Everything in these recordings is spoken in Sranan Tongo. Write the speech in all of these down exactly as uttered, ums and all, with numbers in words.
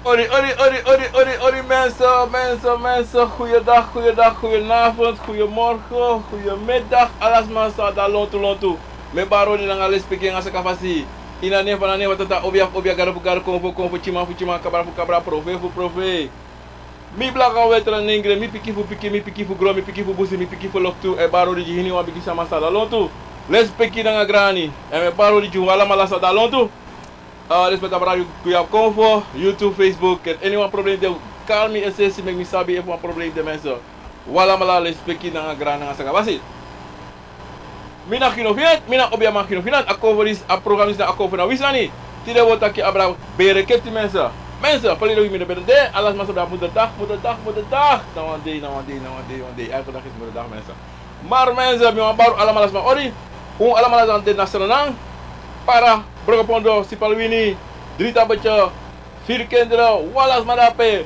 Odi, odi, odi, odi, odi, odi, mensen, mensen, mensen. Goeiedag, goeiedag, goedenavond, goedemorgen, goedemiddag. Ala sma san de lontu, lontu. Mi e bari odi nanga lespeki nanga sakafasi. Ini a nen fu Nanema, Tata, Obia fu Obia, Gado fu Gado, Kongo fu Kongo, Tyima fu Tyima, Kabra fu Kabra, Profeti fu Profeti. Mi blaka wetra nengre, mi pikin fu pikin, mi pikin fu gron, mi pikin fu busi, mi pikin fu loktu, e bari odi gi hiniwan bigi sama san de lontu. Lespeki nanga grani, èn mi e bari odi gi un alamala san de lontu. Ah, respect abra yu, yu abi kon fu YouTube, Facebook, èn eniwan problem de, kari mi esesi, meki mi sabi efu wan problem de, mensen. Un alamala lespeki nanga grani nanga sakafasi. Mi na Gino Finat, mi na Obiaman Gino Finat, a kon fu disi, a program disi na a kon fu na wi sani. Tide wi o taki abra bere keti, mensen. Mensen, verleden week mi no ben de, ala sma sabi a moederdag, moederdag, moederdag. Na wan dei, na wan dei, na wan dei, wan dei. Elke dag is moederdag, mensen. Maar mensen, mi wani bari un alamala sma odi. Un alamala san de na Sranan, Para, Brokopondo, Sipaliwini, Drita Butje, Virkinderen, un ala sma dape.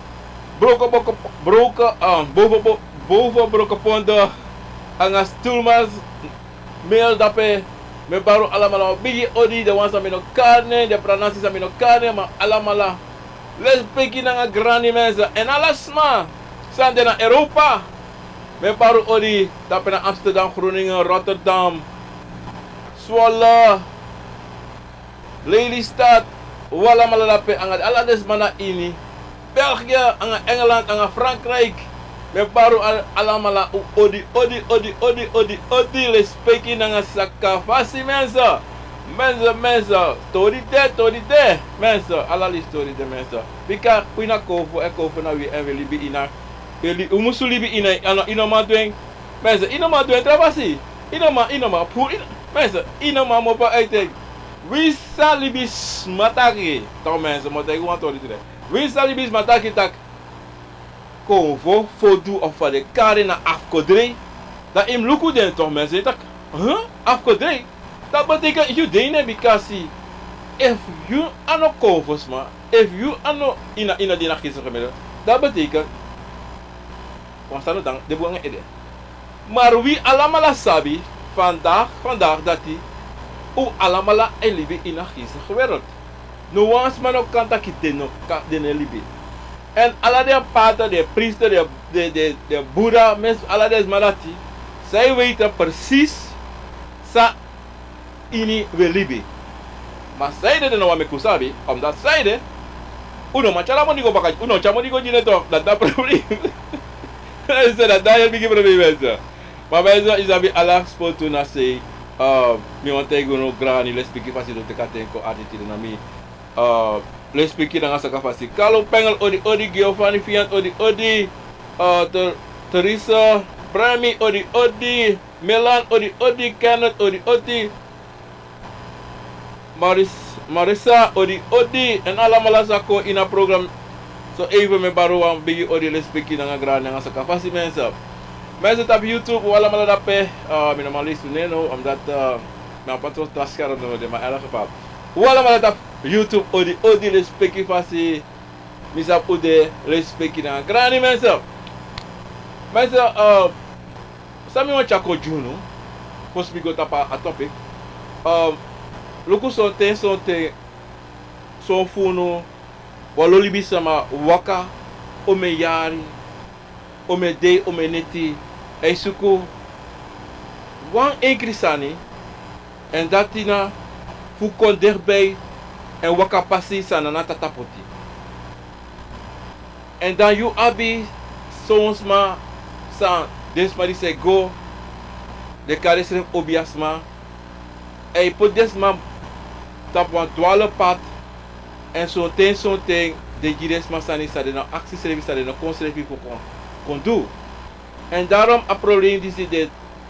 Broko, broko, broko, ah, boven, bo-, boven Brokopondo, nanga Stuurmansmeer dape. Mi e bari un alamala wan bigi odi, den wan san mi no kari nen, den pranasi san mi no kari nen, ma alamala lespeki nanga grani, mensen. Èn ala sma san de na Europa, mi e bari un odi, dape na Amsterdam, Groningen, Rotterdam, Zwolle, Lelystad, un alamala dape, nanga ala den sma na ini België, nanga Engeland, nanga Frankrijk. Mi e bari un al-, alamala un odi, odi, odi, lespeki nanga sakafasi, mensen. Mensen, mensen, tori de, tori de, mensen, ala leisi tori de, mensen. Bika wi na kon fu, èn kon fu na wi, èn wi e libi ini a, wi e li-, wi musu libi ini a, a no, yu no man du en. Mensen, yu no man du en tra fasi. Yu no man, yu no man puru, yu no, mensen, yu no man mopo a ete. Wi sa libi sma taki, toch, mensen, mi o taigi wan tori tide. Wi sa libi sma taki taki kon fu fodu of fa den e kari en na afkodrei. Dan yu mus luku den, toch, mensen, taki, huh? Afkodrei. Dat betekent yu de ini en bikasi efu yu a no kon fu sma, efu yu a no ini a, ini a, ini a geestelijke wereld, dat betekent wan sani no tan, den bun nanga ede. Maar wi alamala sabi, vandaag, vandaag dati, un alamala e libi ini a geestelijke wereld. No wan sma no kan taki den no kan, den no e libi. Èn ala den pater, den priester, den, den, den, den Boeddha, mensen, ala den sma dati, zij weten precies san ini wi e libi. Ma sanede den no wani meki un sabi, omdat sanede un no man tyari a moni go baka, un no tyari moni go gi den, toch, dati na problem. Mensen, dati na a bigi problem, mensen. Ma mensen, yu sabi, ala spotu na sei, eh, mi wani taigi unu grani lespeki fasi, un teki a ten kon arki tide na mi. Eh, lespeki nanga sakafasi. Carlo Pengel, odi, odi. Giovanni Fiant, odi, odi. Eh, Ter-, Teresa Premi, odi, odi. Melan, odi, odi. Kenneth, odi, odi. Maris-, Marissa, odi, odi. Èn alamala san kon ini a program. So even mi e bari wan bigi odi, lespeki nanga grani nanga sakafasi, mensen. Mensen tapu YouTube, un alamala dape. Eh, mi no man leisi un nen no, omdat, eh, mi abi a tra scherm no de, ma in elk geval. Un alamala tapu YouTube, odi, odi, lespeki fasi. Mi sabi un de, lespeki nanga grani, mensen. Mensen, eh, san mi wani tyari kon gi unu, fosi mi go tapu a topic. Eh, luku sonten, sonten, son fu unu, wan lo libisama waka omeni yari, omeni dei, omeni neti, e suku wan enkri sani, èn dati na fu kon dichtbij èn waka pasi san na a tata poti. Èn dan yu abi son sma san, den sma disi e go, den kari densrefi obiasma, èn yu poti den sma tapu wan dwale pad, èn sonten, sonten den gi den sma sani san den no aksi srefi, san den no kon srefi fu kon, kon du. Èn daarom a problem disi de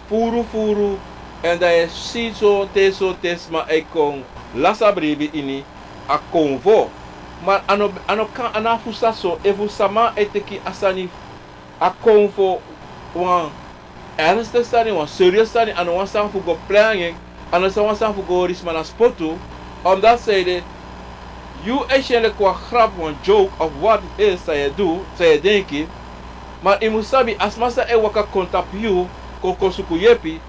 furu furu, èn dan yu e si sonten, sonten sma e kon lasi a bribi ini a konfo. Ma a no, a no kan, a no abi fu sa so, efu sama e teki a sani, a konfo, wan ernstig sani, wan serieus sani, a no wan sani fu go plei nanga en, a no wan sani fu go hori sma na spotu. Omdat sanede, yu e si en leki wan grap, wan joke of wat, eh, san yu e du, san yu e denki. Ma yu mus sabi, a sma san e waka kon tapu yu, kon, kon suku yepi,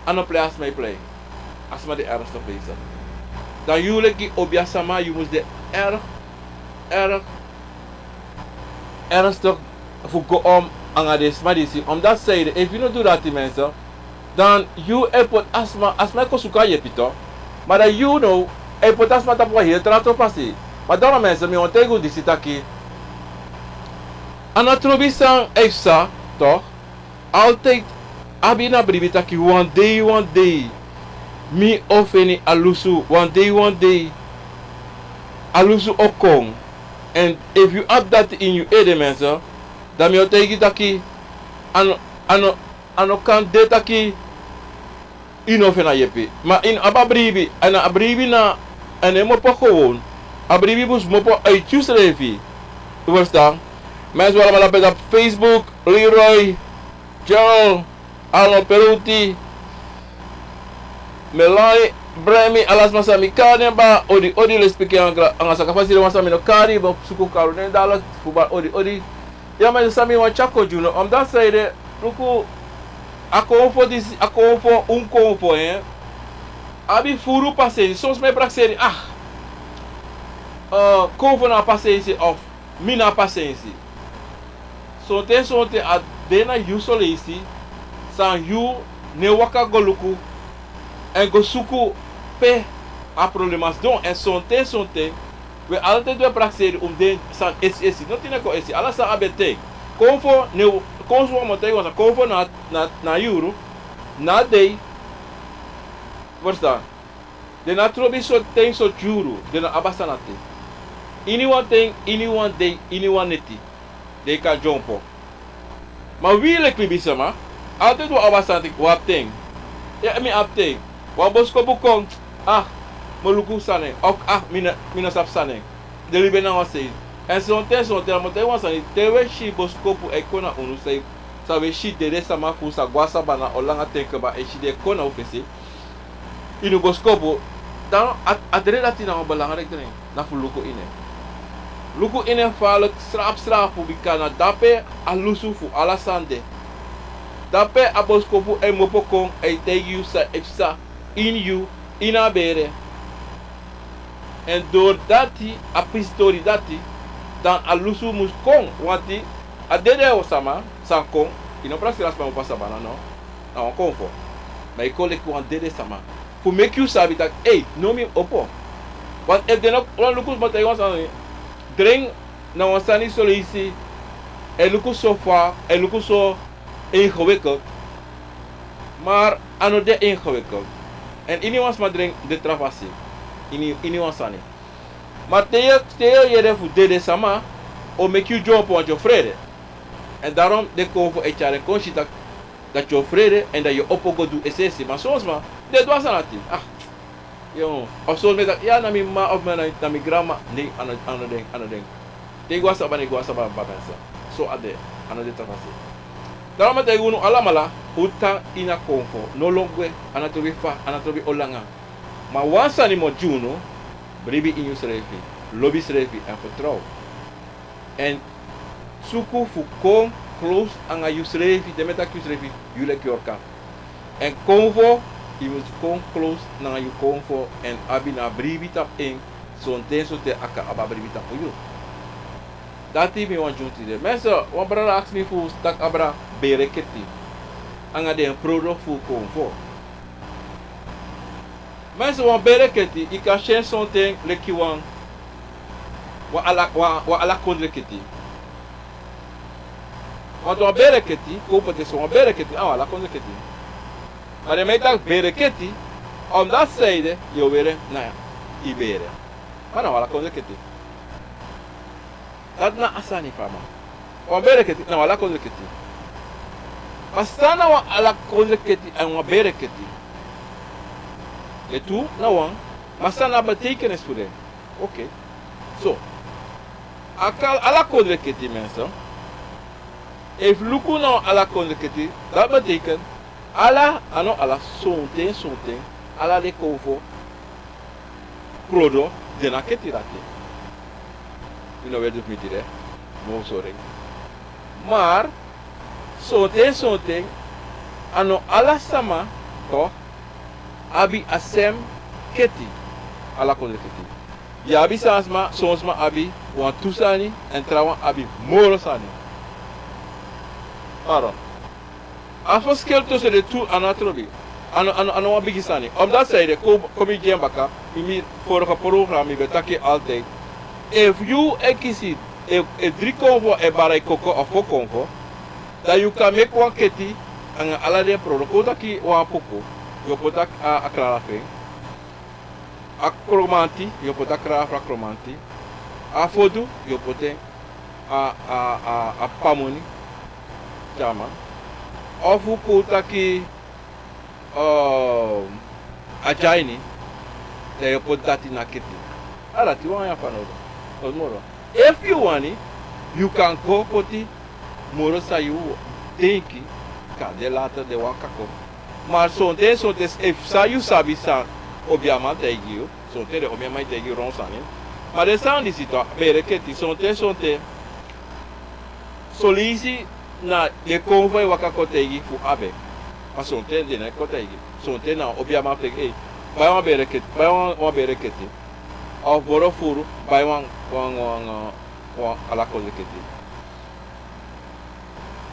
a no plei a sma e plei. A sma de ernstig bezig. Dan yu leki obiasama, yu mus de erg, erg ernstig fu go om nanga den sma disi. Omdat zij de, efu yu no du dati, mensen, dan yu e poti a sma, a sma e kon suku a yepi toch. Ma dan yu now e poti a sma tapu wan heri tra tron fasi. Ma dan, mensen, mi wani taigi un disi taki, a no trobi san e psa, toch. Altijd abi na bribi taki wan dei, wan dei mi o feni a lusu, wan dei, wan dei a lusu o kon. En efu yu abi dati ini yu ede, mensen, dan mi o taigi taki a no, a no, a no kan de taki yu no feni a yepi. Ma yu no abi a bribi, èn a bribi na, èn e kmopo gewoon. A bribi mus kmopo uit yu srefi. Yu ferstan? Mensen, wi alamala pe tapu Facebook, Leroy, Joel, Arnold Peruti, Melai, Bremi, ala sma san mi kari den, baa, odi, odi, lespeki anga, anga saka fasi den wan san mi no kari, mi o suku kari den dala, fu baa, odi, odi. Ya, ma san mi wani tyari kon gi unu, omdat zij de, luku, a konfo disi, a konfo, un konfo, eh. Abi furu pasensi, soms mi e prakseri, ah. Eh, konfo na pasensi of mi na pasensi. Sonten, sonten a de na yu son leisi, san yu no e waka go luku, èn go suku pe a problema sidon. Èn sonten, sonten, wi altijd wi e prakseri un den sani esi, esi. No tin e kon esi. Ala sani abi en ten. Konfo, ne, konfo, mi o taigi wan sani, konfo na, na, na yuru, na dei. Ferstan? Den no trobi sonten, sonten yuru, den no abi a sani na ten. Iniwan ten, iniwan dei, iniwan neti, den kan dyompo. Ma wi leki libisma, altijd wi abi a sani, wi abi ten. Ya, mi abi ten. Wan boskopu kon, ah, mi o luku san na en, of, ah, mi no, mi no sabi san na en. Den libi en na wan sei. Èn sonten, sonten, mi o taigi wan sani, te wi e si boskopu e kon na unu sei, san wi e si, dede sama fu sa go a sabana o langa ten kaba, e si den e kon na un fesi. Ini boskopu, dan a, a dede dati na wan belangrijk dede, na fu luku ini en. Luku ini en fa a leki srapu srapu, bika na dape a lusu fu ala sani de. Dape a boskopu e kmopo kon, e taigi yu san e psa ini yu, ini a bere. Èn dori dati, a pisitori dati, dan a lusu mus kon, wanti a dede sama san kon, yu no prakseri a sma e kmopo a sabana, no. Na wan konfo. Ma yu kon leki wan dede sama. Fu meki yu sabi taki, ei, now mi opo. Want efu den no, wan luku sma taigi wan sani, dring na wan sani son leisi, e luku so fa, e luku so ingewikkeld. Maar a no de ingewikkeld. Èn iniwan sma dring de tra fasi. Ini, iniwan sani. Maar te yu, te yu yere fu dede sama, o meki yu dyompo, want yu o frede. Èn daarom den konfo e tyari en kon si taki, dati yu o frede, èn dan yu o opo go du es'esi. Ma son sma, den e du a sani dati. Ah. Yu, of son sma e taki, ya, na mi mama of na, na mi granmama. Nei, a no, a no den, a no den. Te yu go a sabana, yu go a sabana, baa, mensen. So a de, a no de tra fasi. Daarom mi e taigi unu alamala, un tan ini a konfo, no lon gwe, a no trobi fa, a no trobi o langa. Ma wan sani mi o gi unu, bribi ini yusrefi, lobi yusrefi, èn fertrow. Èn suku fu kon close nanga yusrefi, te mi e taki yusrefi, yu leki yorka. Èn konfo, yu mus kon close nanga yu konfo, èn abi na bribi tapu en, sonten, sonten a kan abi a bribi tapu yu. Dati mi wani gi unu tide. Mensen, wan brada aksi mi fu taki abra bereketi. Nanga den product fu konfo. Mensen, wan bereketi, yu kan si en sonten leki wan, wan ala, wan, wan ala kondre keti. Want wan bereketi, kon poti so, wan bereketi, a wan ala kondre keti. Ma den mi e taki bereketi, omdat zij de, yu o weri en na yu bere. Ma na wan ala kondre keti. Dati na a sani fu a man. Wan bereketi, na wan ala kondre keti. Ma san na wan ala kondre keti èn wan bereketi? Den tu na wan, ma san na a betekenis fu den? Oké. So, a kari ala kondre keti, mensen. Efu luku na wan ala kondre keti, dati betekent, ala, a no ala, sonten, sonten, ala den konfo product de na keti dati. Mi no weri du fu mi tide, mi o sori en. Maar, sonten, sonten, a no ala sama, toch, abi a sem keti, ala kondre keti. Yu abi san sma, son sma abi wantu sani, èn trawan abi moro sani. Pardon. A verschil tussen de tu a no trobi. A no, a no, a no wan bigi sani. Omdat zij de ko-, kon mi gi en baka, in mi vorige programma mi ben taki altijd. Efu yu e kisi, e, e dri konfo e bari koko of fo konfo, dan yu kan meki wan keti anga ala den prodo. Kon taki wan apuku, yu o poti a, a krala fu en. A kromanti, yu o poti a krala fu a kromanti. A fodu, yu o poti en a, a, a, a pamoni. Tyama. Of yu kon taki, eh, a dyaini, dan yu o poti dati na keti. A dati wan ya fanowdu. Of moro. Efu yu wani, yu kan go poti moro san yu denki, kande later den waka kon. Ma sonten, sonten, efu san yu sabi san obiaman taigi yu, sonten den obiaman e taigi yu ron sani. Ma den sani disi tu, bereketi, sonten, sonten, son leisi na den konfo e waka kon taigi fu abi. Ma sonten den no e kon taigi. Sonten na obiaman taigi, ei, bai wan bereketi, bai wan, wan bereketi. Of moro furu, bai wan, wan, wan, wan, wan ala kondre keti.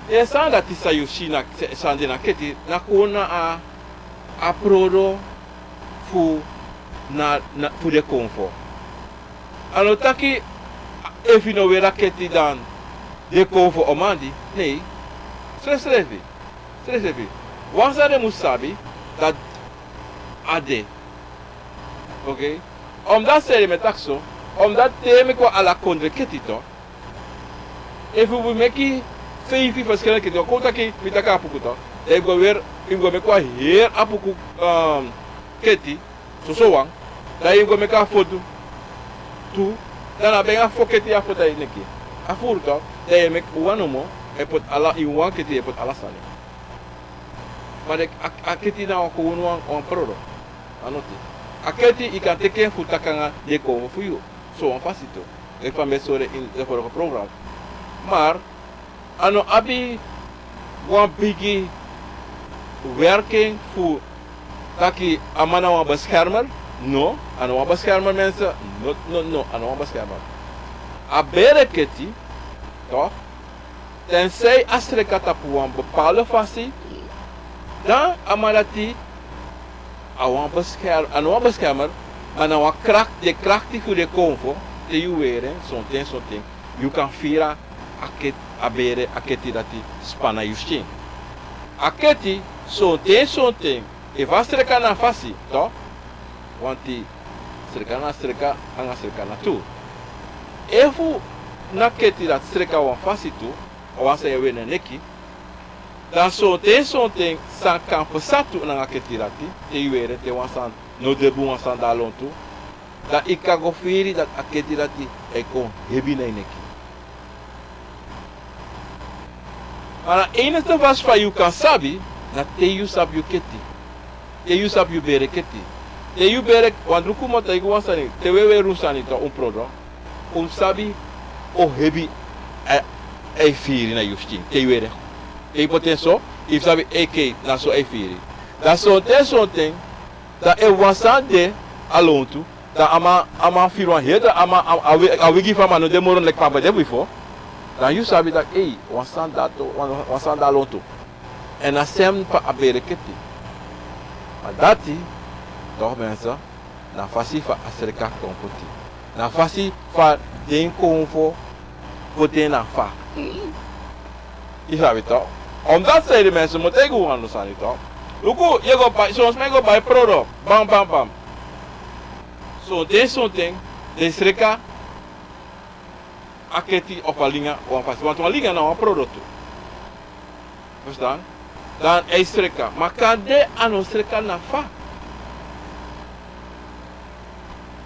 Den sani dati san yu si na, san de na keti, na kon na a, a prodo fu, na, na, fu den konfo. A no taki, efu yu no weri a keti dan den konfo o mandi, nei. Srefsrefi. Srefsrefi. Wan sani den mus sabi, dati a de. Oké? Omdat sani mi e taki so, omdat te yu e meki wan ala kondre keti tu, efu wi meki feifi verschillende keti, kon taki, mi taki apuku tu, dan yu go weri, yu go meki wan heri apuku, ehm, keti, soso wan, dan yu go meki a fodu tu, dan a ben a fo keti ya fu a ini en neki. A furu tu, dan yu e meki wan nomo, e poti ala, ini wan keti e poti ala sani. Ma den, a, a keti na wan kownu wan, wan prodo. A no te. A keti yu kan teki en fu taki anga den konfo fu yu. So wan fasi tu. Leki fa mi ben sori en ini den vorige program. Maar, a no abi wan bigi werking fu taki a man na wan beschermer. No, a no wan beschermer, mensen. No, no, no, a no wan beschermer. A bereketi, toch? Tenzij a sreka tapu wan bepaalde fasi, dan a man dati a wan bescherm-, a no wan beschermer, ma na wan krak-, den krakti fu den konfo, te yu weri en, sonten, sonten, yu kan firi a ket-, a bere, a keti dati span na yu skin. A keti, sonten, sonten, efu a sreka na fasi, toch? Want sreka na sreka, anga sreka na tu. Efu na keti dati sreka wan fasi tu, a wan san yu e weri na neki, dan sonten, sonten, san kan pasa tu nanga keti dati, te yu weri en, te wan sani no de bun, wan sani de lontu, dan yu kan go firi dati a keti dati e kon hebi na yu neki. Ma na enigste fasi fa yu kan sabi, na te yu sabi yu keti. Te yu sabi yu bereketi. Te yu bere-, want luku mi o taigi wan sani, te wi e weri un sani tu, un prodo, un sabi o hebi a, a e firi na yu skin. Te yu weri en, te yu poti en so, yu sabi, oké, na so a e firi. Dan sonten, sonten, dan efu wan sani de a lontu, dan a man, a man firi wan heri, dan a man, a, a wi-, a wigi fu a man no de moro leki fa a ben de bifo. Dan yu sabi taki, ei, wan sani de a to-, wan, wan sani de lontu. Èn na sem fa a bereketi. Ma dati, toch mensen, na fasi fa a sreka kon poti. Na fasi fa den konfo poti en na fa. Yu sabi toch. Omdat sani, mensen, mi o taigi un wan sani toch. Luku, yu e go bai, son sma e go bai prodo. Bam, bam, bam. Sonten, sonten, den sreka a keti of a linga wan fasi. Want wan linga na wan prodo tu. Verstaan? Dan a e sreka. Ma kande a no sreka na fa.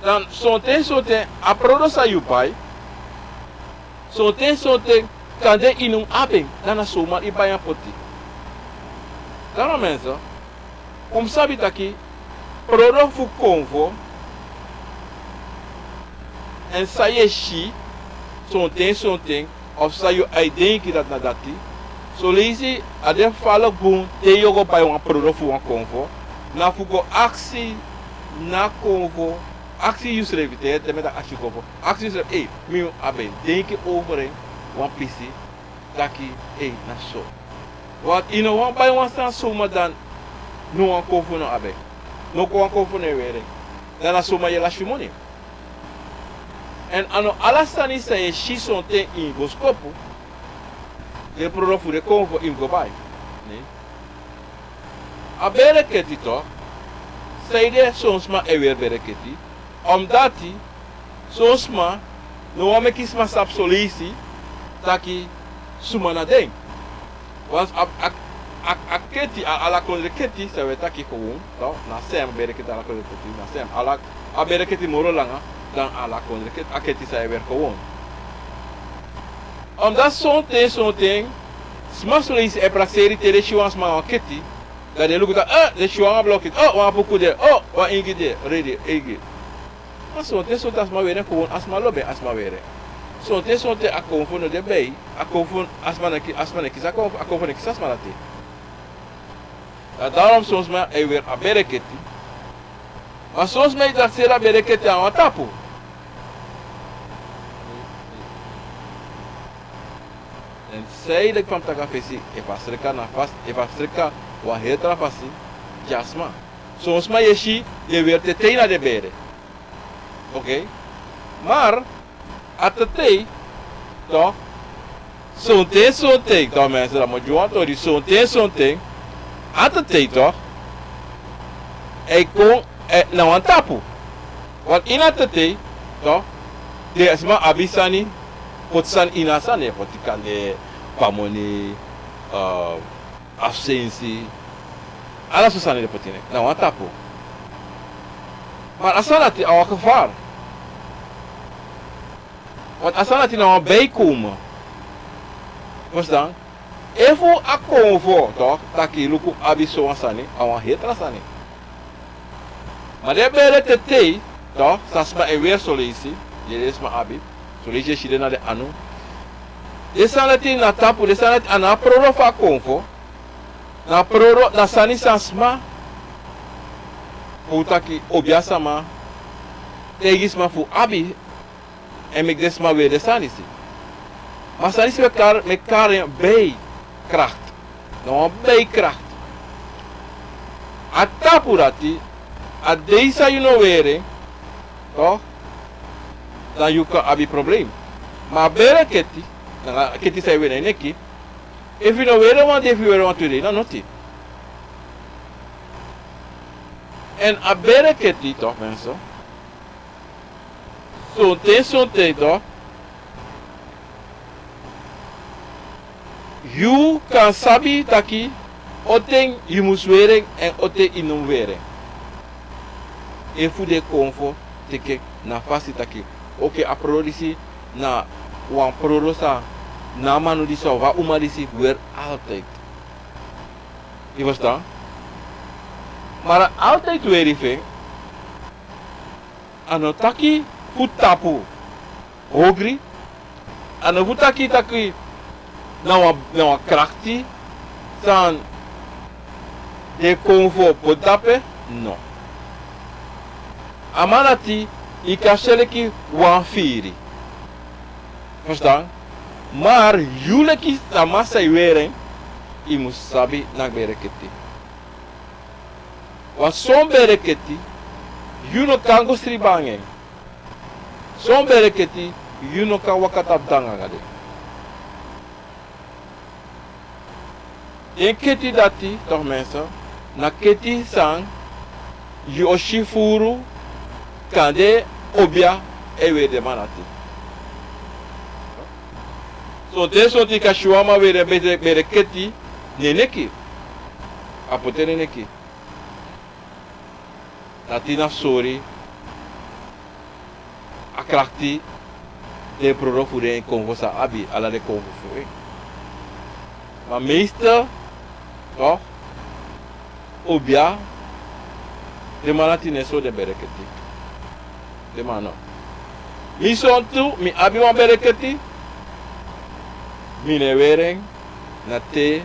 Dan sonten, sonten, a prodo san yu bai, sonten, sonten, kande yu no mus abi en, dan na somar yu bai en poti. Dan mensen, un mus sabi taki, prodo fu konfo, èn san yu e si, sonten, sonten, of san yu e denki dati na dati, son leisi a de fala bun te yu o go bai wan prodo fu wan konfo, na fu go aksi na konfo, aksi yusrefi, te, te mi e taki aksi yu konfo, aksi yusrefi, ei, mi abi e denki over en wan pisi, taki, ei, na so. Want yu no wani bai wan sani suma dan no wan konfo no abi en. No kon wan konfo no e weri en. Dan na suma yu e lasi yu moni. Èn a no ala sani san yu e si sonten ini boskopu, den prodo fu den konfo yu mus go bai. Ne? A bereketi toch, sanede son sma e weri bereketi, omdati son sma no wani meki sma sabi son leisi taki suma na den. Want a, a, a, a keti, a, ala kondre keti san wi e taki gewoon, toch, na sem, bereketi, ala kondre keti, na sem. Ala, a bereketi moro langa dan ala kondre keti, a keti san yu e weri gewoon. Omdati sonten, sonten sma son leisi e prakseri te den si wan sma nanga wan keti, dan den luku taki, eh, den si wan nanga bloketi, oh, wan puku de, oh, wan ingi de, redi, ingi. Ma sonten, sonten a sma weri en gewoon, a sma lobi en, a sma weri en. Sonten, sonten a konfo no de bai, a konfo, a sma no e ki-, a sma no e kisi a konfo, a konfo no e kisi a sma dati. Na daarom son sma e weri a bereketi. Ma son sma e prakseri a bereketi na wan tapu. Èn san ede fa mi taki a fesi, efu a sreka na fasi, efu a sreka wan heri tra fasi, gi a sma. Son sma yu e si den weri tetei na den bere. Oké? Maar a tetei, toch, sonten, sonten, toch, mensen, dan mi o gi wan tori, sonten, sonten, a tetei, toch, e kon, eh, na wan tapu. Want ini a tetei, toch, den sma abi sani, poti sani ini a sani, poti kande, pamoni, eh, afsensi, ala so sani den poti ini, na wan tapu. Maar a sani dati a wan gevaar. Want a sani dati na wan bijkomen. Verstaan? Efu a konfo, toch, taki luku abi so wan sani, a wan heri tra sani. Ma den bere tetei, toch, san sma e weri son leisi, den sma abi, son leisi yu e si den na den anu. Den sani dati na tapu, den sani dati a no a prodo fu a konfo. Na prodo, na sani san sma, fu taki obiasma, taigi sma fu abi, èn meki den sma weri den sani disi. Ma sani disi mi e kari, mi e kari en bijkracht. Na wan bijkracht. A tapu dati, a dei san yu no weri en, toch, dan yu kan abi probleem. Ma a bereketi, nanga a keti san yu weri na yu neki, efu yu no weri en wan dei, efu yu weri en wan tu dei, na noti. Èn a bereketi, toch, mensen. Sonten, sonten, toch, yu kan sabi taki on ten yu mus weri en èn on ten yu no mus weri en. Efu den konfo teki en na fasi taki, oké, a prodo disi na wan prodo san a manu disi of a uma disi weri altijd. Yu e ferstan? Ma a altijd weri fu en, a no taki fu tapu ogri, a no fu taki taki na wan, na wan krakti san den konfo poti dape, no. A man dati, yu kan si en leki wan firi. Ferstan? Maar yu leki sama san e weri en, yu mus sabi nanga bereketi. Want son bereketi, yu no kan go sribi nanga en. Son bereketi, yu no kan waka tapu danga nanga den. Den keti dati, toch mensen, na keti san yu o si furu kande obia e weri den man dati. Sonten, sonten yu kan si wan man weri en bere, bereketi na en neki. A poti en na en neki. Dati na sori a krakti den prodo fu den konfo sa abi, ala den konfo fu en. Ma meeste, toch, obia, den man dati no e sori den bereketi. Den man no. Mi sontu, mi abi wan bereketi, mi no e weri en, na te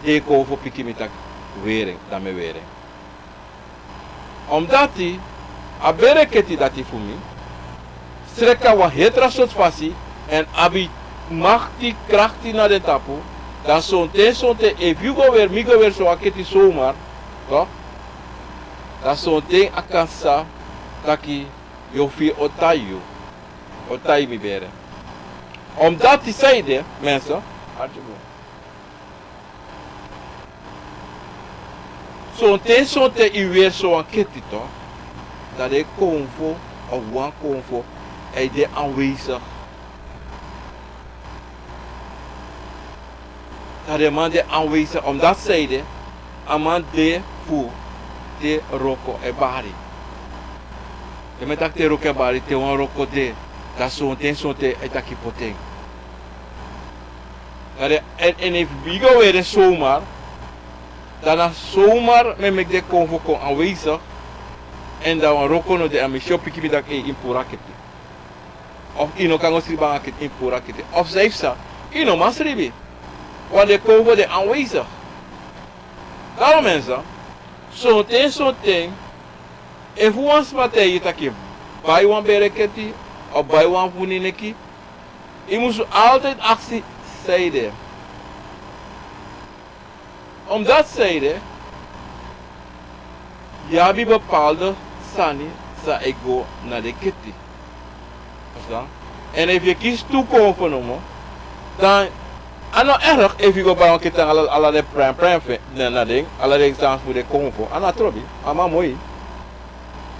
den konfo piki mi taki weri en, dan mi e weri en. Omdati a bereketi dati fu mi sreka wan heri tra sortu fasi, èn abi makti, krakti na den tapu, dan sonten, sonten efu yu go weri, mi go weri so wan keti somar, toch, dan sonten a kan sa taki yu o firi o tai yu, o tai mi bere. Omdati sanede, mensen, sonten, sonten yu weri so wan keti, toch, dan den konfo, of wan konfo, e de aanwezig. Dan den man de aanwezig, omdati sanede a man de fu te wroko e bari. Te mi e taki te wroko e bari, te wan wroko de, dan sonten, sonten e taki poti en. Dan den, èn, èn efu yu go weri somar, dan na somar mi e meki den konfo kon aanwezig, èn dan wan wroko no de, èn mi si o piki mi taki, ei, yu mus puru a keti. Of yu no kan go sribi nanga keti, yu mus puru a keti. Of san yu psa, yu no man sribi. Want den konfo de aanwezig. Daarom mensen, sonten, sonten, efu wan sma taigi yu taki bai wan bereketi, of bai wan fu nen neki, yu mus altijd aksi sanede. Omdati sanede, yu abi bepaalde sani san e go na den keti. Verstaan? Èn efu yu e kisi tu konfo nomo, dan a no erg efu yu go bai wan keti nanga ala, ala den pren, pren fu, na, na den, ala den sani fu den konfo. A no trobi, a man moi.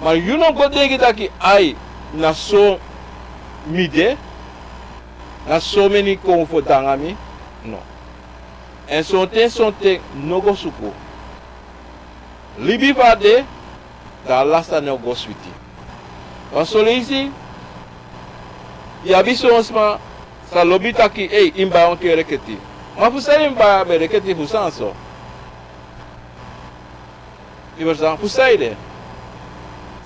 Ma yu no go denki taki, ai, na so mi de, na so meni konfo de nanga mi, no. Èn sonten, sonten no go suku. Libi fa a de, dan ala sani o go switi. Want son leisi yu abi son sma san lobi taki, ei, yu mus bai wan bereketi. Ma fu san yu mus bai a bereketi, fu san so? Yu verstaan, fu sanede?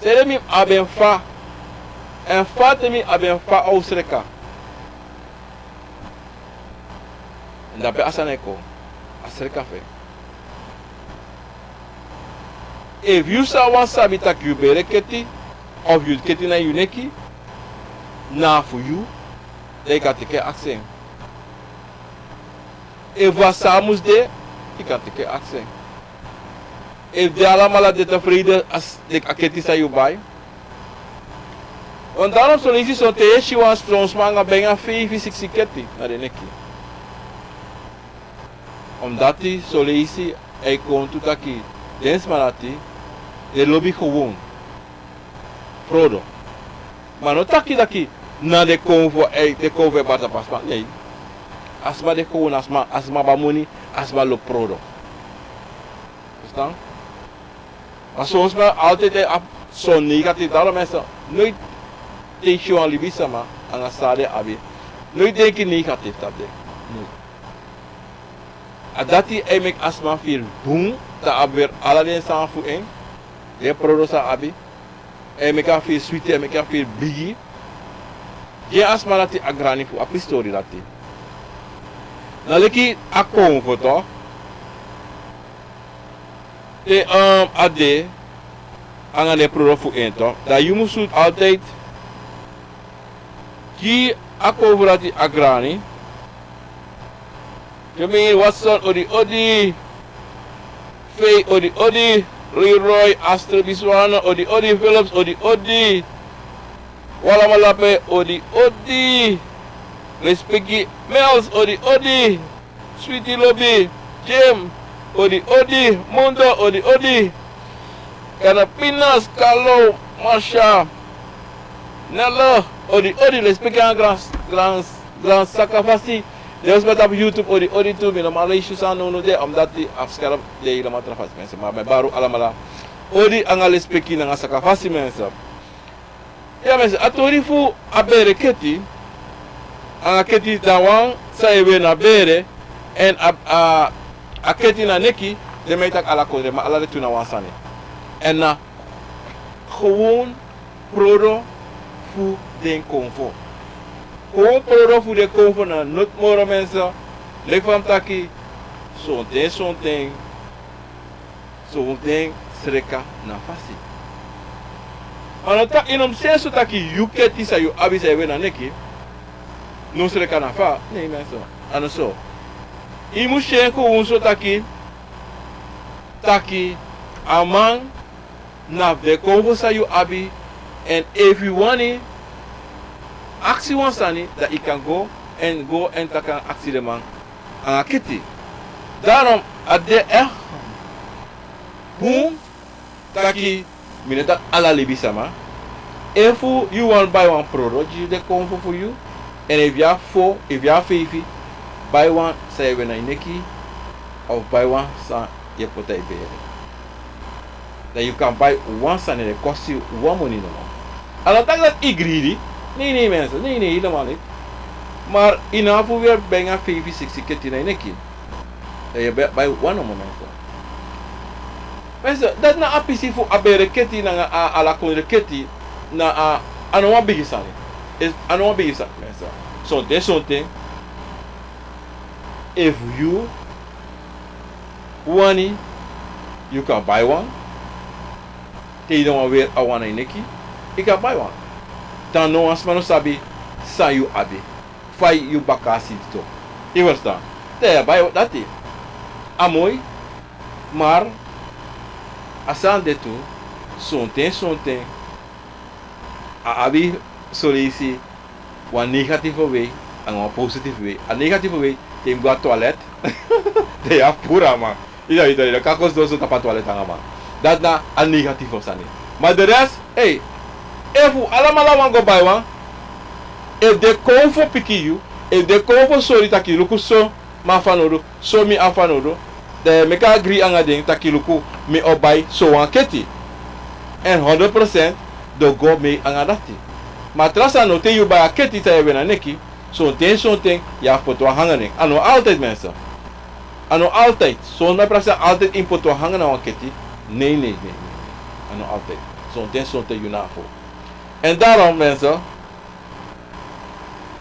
Sanede mi abi en fa. Èn fa te mi abi en fa, a o sreka. Èn dape a sani e kon, a sreka fu en. Efu yu sa wani sabi taki yu bereketi, of yu keti na yu neki, na fu yu, dan yu kan teki en aksi en. Efu a sa mus de, yu kan teki en aksi en. Efu den alamala de tevreden, a keti san yu bai. Want daarom son leisi sonten yu e si wan son sma nanga bijna feifi, siksi keti na den neki. Omdati son leisi a e kon tu taki den sma dati, den lobi gewoon prodo. Ma no taki taki na den konfo, ei, den konfo e bari tapu a sma. Nee. A sma de gewoon, a sma, a sma abi a moni, a sma lobi prodo. Verstaan? Ma son sma altijd e abi son negatief. Daarom mensen, nooit te yu si wan libisma nanga san den abi, nooit denki negatief tapu den. Nee. A dati e meki a sma firi bun, dan a abi weri ala den sani fu en, den prodo san a abi. E meki a firi switi, e meki a firi bigi. Gi a sma dati a grani fu a pistori dati. Na leki a konfo, toch. Te, um, a de nanga den prodo fu en, toch, dan yu mus altijd gi a konfo dati a grani. Kemi Watson, odi odi. Faye, odi odi. Leroy, Astrid Biswana, odi odi. Phillips, odi odi. Walamalape, odi odi. Lespeki Mels, odi odi. Sweetie Lobi, Jim, odi odi. Mundo, odi odi. Kanapinas, Kalo, Masha, Nella, odi odi. Lespeki nanga gran, gran, gran saka fasi. Den fu mi tapu YouTube, odi odi tu. Mi no man leisi san now no de, omdati a skerm de helemaal tra fasi, mensen. Ma mi e bari un alamala odi nanga lespeki nanga saka fasi, mensen. Ya, mensen, a tori fu a bereketi nanga keti, dan wan san e weri na bere, èn a, a, a keti na neki, den man e taki ala kondre, ma ala den tu na wan sani. Èn na gewoon prodo fu den konfo. Gewoon prodo fu den konfo, na noti moro, mensen. Leki fa mi taki, sonten, sonten, sonten sreka na fasi. A no taki, yu no mus si en so taki yu keti san yu abi san yu e weri na neki. No sreka na fa, nei, mensen. A no so. Yu mus si en gewoon so taki, taki a man na fu den konfo san yu abi, èn efu yu wani aksi wan sani, dan yu kan go èn go èn taki aksi den man anga keti. Daarom a de echt bun taki, mi no taki ala libisama, efu yu wani bai wan prodo gi den konfo fu yu, èn efu yu abi fo, efu yu abi feifi, bai wan san yu e weri na yu neki, of bai wan san yu e poti na yu bere. Dan yu kan bai wan sani, den e kosi wan moni nomo. A no taki dati yu gridi. Nei, nei, mensen. Nei, nei, helemaal niet. Maar yu no abi fu weri bigi feifi, siksi keti na yu neki. Dan yu e bai wan nomo, mensen. Mensen, dati na a pisi fu a bere keti nanga a, a lakondre keti na a, a no wan bigi sani. Is, a no wan bigi sani, mensen. Sonten, sonten, efu yu wani, yu kan bai wan. Te yu no wani weri a wan na yu neki, yu kan bai wan. Dan no wan sma no sabi san yu abi, fa yu baka a siti tu. Yu ferstan? Dan yu e bai dati. A moi, maar a sani de tu, sonten, sonten a abi soleisi wan negatieve wei anga wan positieve wei. A negatieve wei, te yu mus go na toilet, dan yu abi puru a man. Yu sabi, yu no kan kon sidon so tapu a toilet anga man. Dati na a negatieve sani. Maar de rest, ei, efu alamala wani go bai wan, efu den konfo piki yu, efu den konfo sori taki luku so mi abi fanowdu, so mi abi fanowdu, dan yu e meki a agri anga den taki luku, mi o bai so wan keti. Èn honderd procent den o go mee anga dati. Ma tra sani no, te yu bai a keti san yu e weri na neki, sonten, sonten yu abi fu poti wan hanga nen. A no altijd, mensen. A no altijd. Son sma e prakseri altijd yu mus poti wan hanga na wan keti. Nei, nei, nei, nei. A no altijd. Sonten, sonten yu no abi fu. Èn daarom, mensen,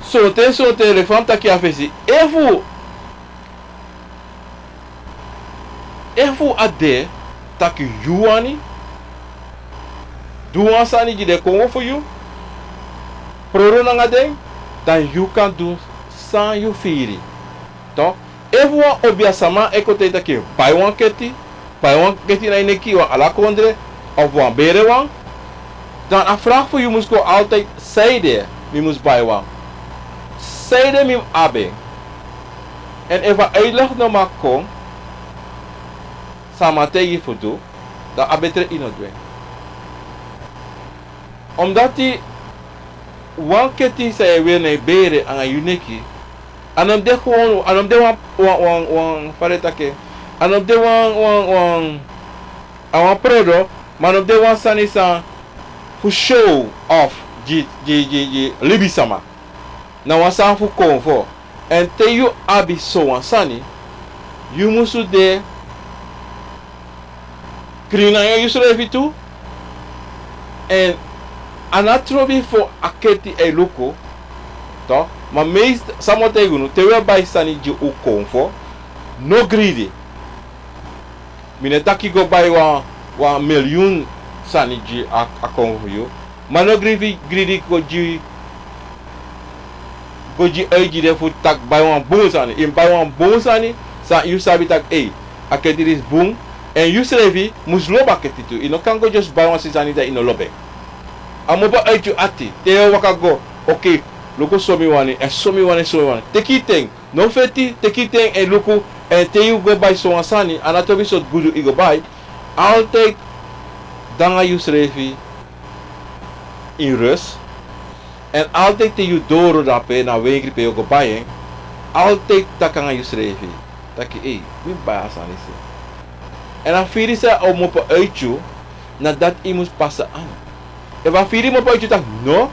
sonten, sonten, leki fa mi taki a fesi, efu, efu a de taki yu wani du wan sani gi den konfo fu yu, prodo nanga den, dan yu kan du san yu firi. Toch? Efu wan obiasama e kon taigi taki bai wan keti, bai wan keti na yu neki, wan alakondre, of wan bere wan, dan a vraag fu yu mus kon altijd: sanede mi mus bai wan? Sanede mi mus abi en? Èn efu a uitleg no man kon, san a man taigi yu fu du, dan a betre yu no du en. Omdati wan keti san yu e weri na yu bere anga yu neki, a no mus de gewoon, a no mus de wan, wan, wan, wan, fa den e taki en, a no mus de wan, wan, wan, a wan prodo, ma a no mus de wan sani san fu show off gi, gi, gi, gi libisama. Na wan sani fu konfo. Èn te yu abi sowan sani, yu musu de krin nanga yusrefi tu. Èn a no trobi fu a keti e luku. Toch, ma meest, san mi o taigi unu, te wi e bai sani gi un konfo, no gridi. Mi no e taki go bai wan, wan miljoen sani gi a, a konfo fu yu. Ma no gridi, gridi go gi, go gi yu a idee fu taki bai wan bun sani. Yu mus bai wan bun sani, san yu sabi taki, ei, a keti disi bun. Èn yusrefi mus lobi a keti tu. Yu no kan go just bai wan sani dan yu no lobi en. A mus opo uit yu ati. Te yu e waka go, oké, luku so mi wani, èn so mi wani, èn so mi wani. Teki yu ten. No feti, teki yu ten èn luku, èn te yu go bai sowan sani, a no trobi sortu gudu yu go bai, altijd de nanga yusrefi in rust. Èn altijd te yu doro drape na wenkri pe yu o go bai en, altijd taki nanga yusrefi taki: ei, mi mus bai a sani disi. Èn a firi san o mus opo uit yu, na dati yu mus pasa. Efu a firi mus opo uit yu taki no,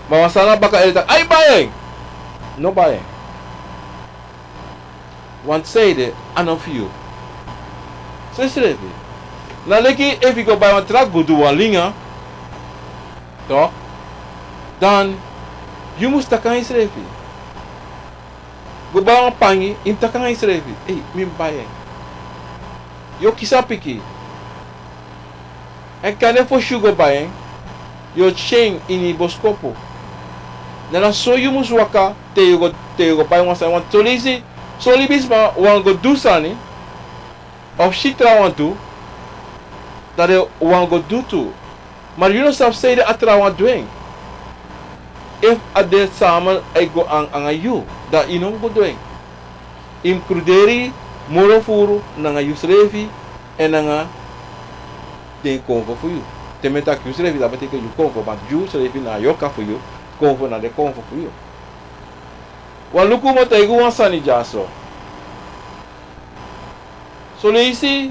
ma wan sani na baka ede taki: ai, bai en. No bai en. Want sanede, a no fu yu. So yusrefi, na leki efu yu go bai wan tra gudu, wan linga, toch, dan yu mus taki nanga yusrefi. Go bai wan pangi, yu mus taki nanga yusrefi: ei, mi mus bai en. Yu o kisi a piki. Èn kande fosi yu go bai en, yu o si en ini boskopu. Na na so yu mus waka te yu go, te yu go bai wan sani. Wan, son leisi son libisma wani go du sani, of si trawan du, dan den wani go du tu. Ma yu no sabi sanede a trawan du en. Efu a de sama e go anga yu, dan yu no mus go du en. Yu mus kruderi moro furu nanga yusrefi èn nanga den konfo fu yu. Te mi e taki yusrefi, dati betekent yu konfo, ma yusrefi na a yorka fu yu, konfo na den konfo fu yu. Wan luku, mi o taigi wan sani dyaso. Son leisi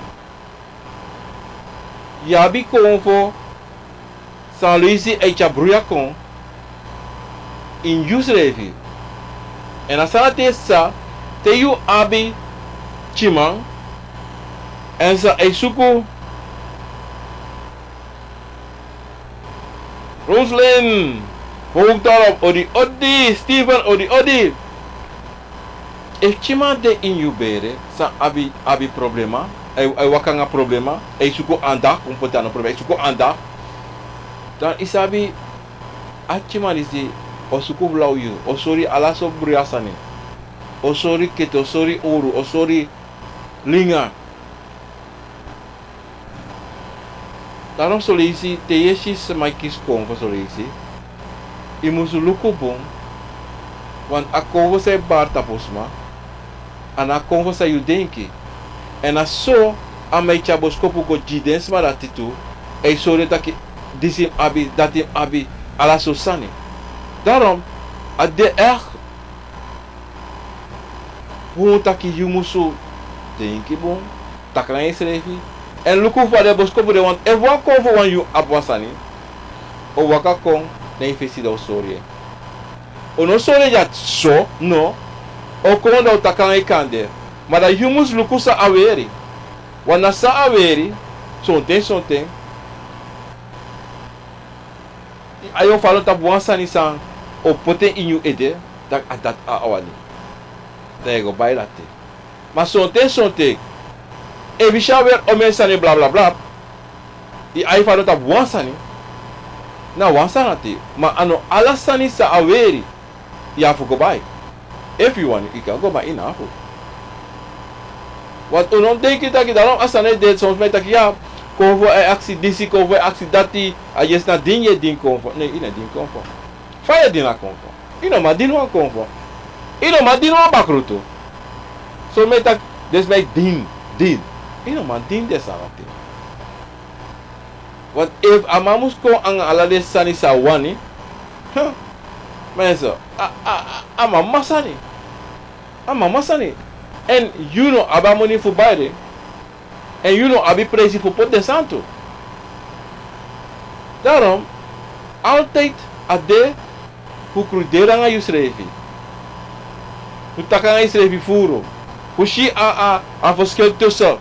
yu abi konfo, son leisi a e tyari bruya kon ini yusrefi. Èn a sani dati e psa te yu abi tyiman èn san e suku Roslyn, Hoogdorp, odi odi, Steven, odi odi. Efu tyiman de ini yu bere, san abi, abi problema, a e, a e waka nanga problema, a e suku anda, kon poti a no problema, a e suku anda. Dan yu sabi, a tyiman disi o suku fu law yu, o sori ala sortu bruya sani. O sori kete, o sori owru, o sori linga. Daarom son leisi te yu e si sma e kisi konfo son leisi, yu mus luku bun, want a konfo san e bari tapu sma, a no a konfo san yu denki. Èn na so a man e tyari boskopu go gi den sma dati tu, a e sori den taki disi mus abi, dati mus abi, ala sortu sani. Daarom a de echt bun taki yu musu denki bun, taki nanga yusrefi, èn luku fa den boskopu de, want efu wan konfo wani yu abi wan sani, o waka kon na yu fesi dan o sori en. O no sori en dati so, no. O kon dan o taki nanga yu kande. Ma dan yu mus luku san a weri. Want na san a weri, sonten sonten yu ain o fadon tapu wan sani san o poti en ini yu ede, taki a dati a wani. Dan yu e go bai dati. Ma sonten sonten efu yu si a weri omeni sani blablabla, yu ain fadon tapu wan sani, na wan sani dati. Ma a no ala sani san a weri yu abi fu go bai. Efu yu wani, yu kan go, ma yu no abi fu. Want un no mus denki taki, daarom a sani e de, son sma e taki ya, konfo e aksi disi, konfo e aksi dati, a yesi na dini yu e dini konfo. Nee, yu no e dini konfo. Fa yu e dini a konfo? Yu no man dini wan konfo. Yu no man dini wan bakru tu. Son sma e taki den sma e dini, dini. Yu no man dini den sani dati. Want efu a man mus kon anga ala den sani san a wani, hm, mensen, a, a, a, a man mama sani. A man mama sani. Èn yu no abi a moni fu bai den. Èn yu no abi presi fu poti den sani tu. Daarom, altijd a de fu kruderi nanga yusrefi. Fu taki nanga yusrefi furu. Fu si a, a, a verschil tussen,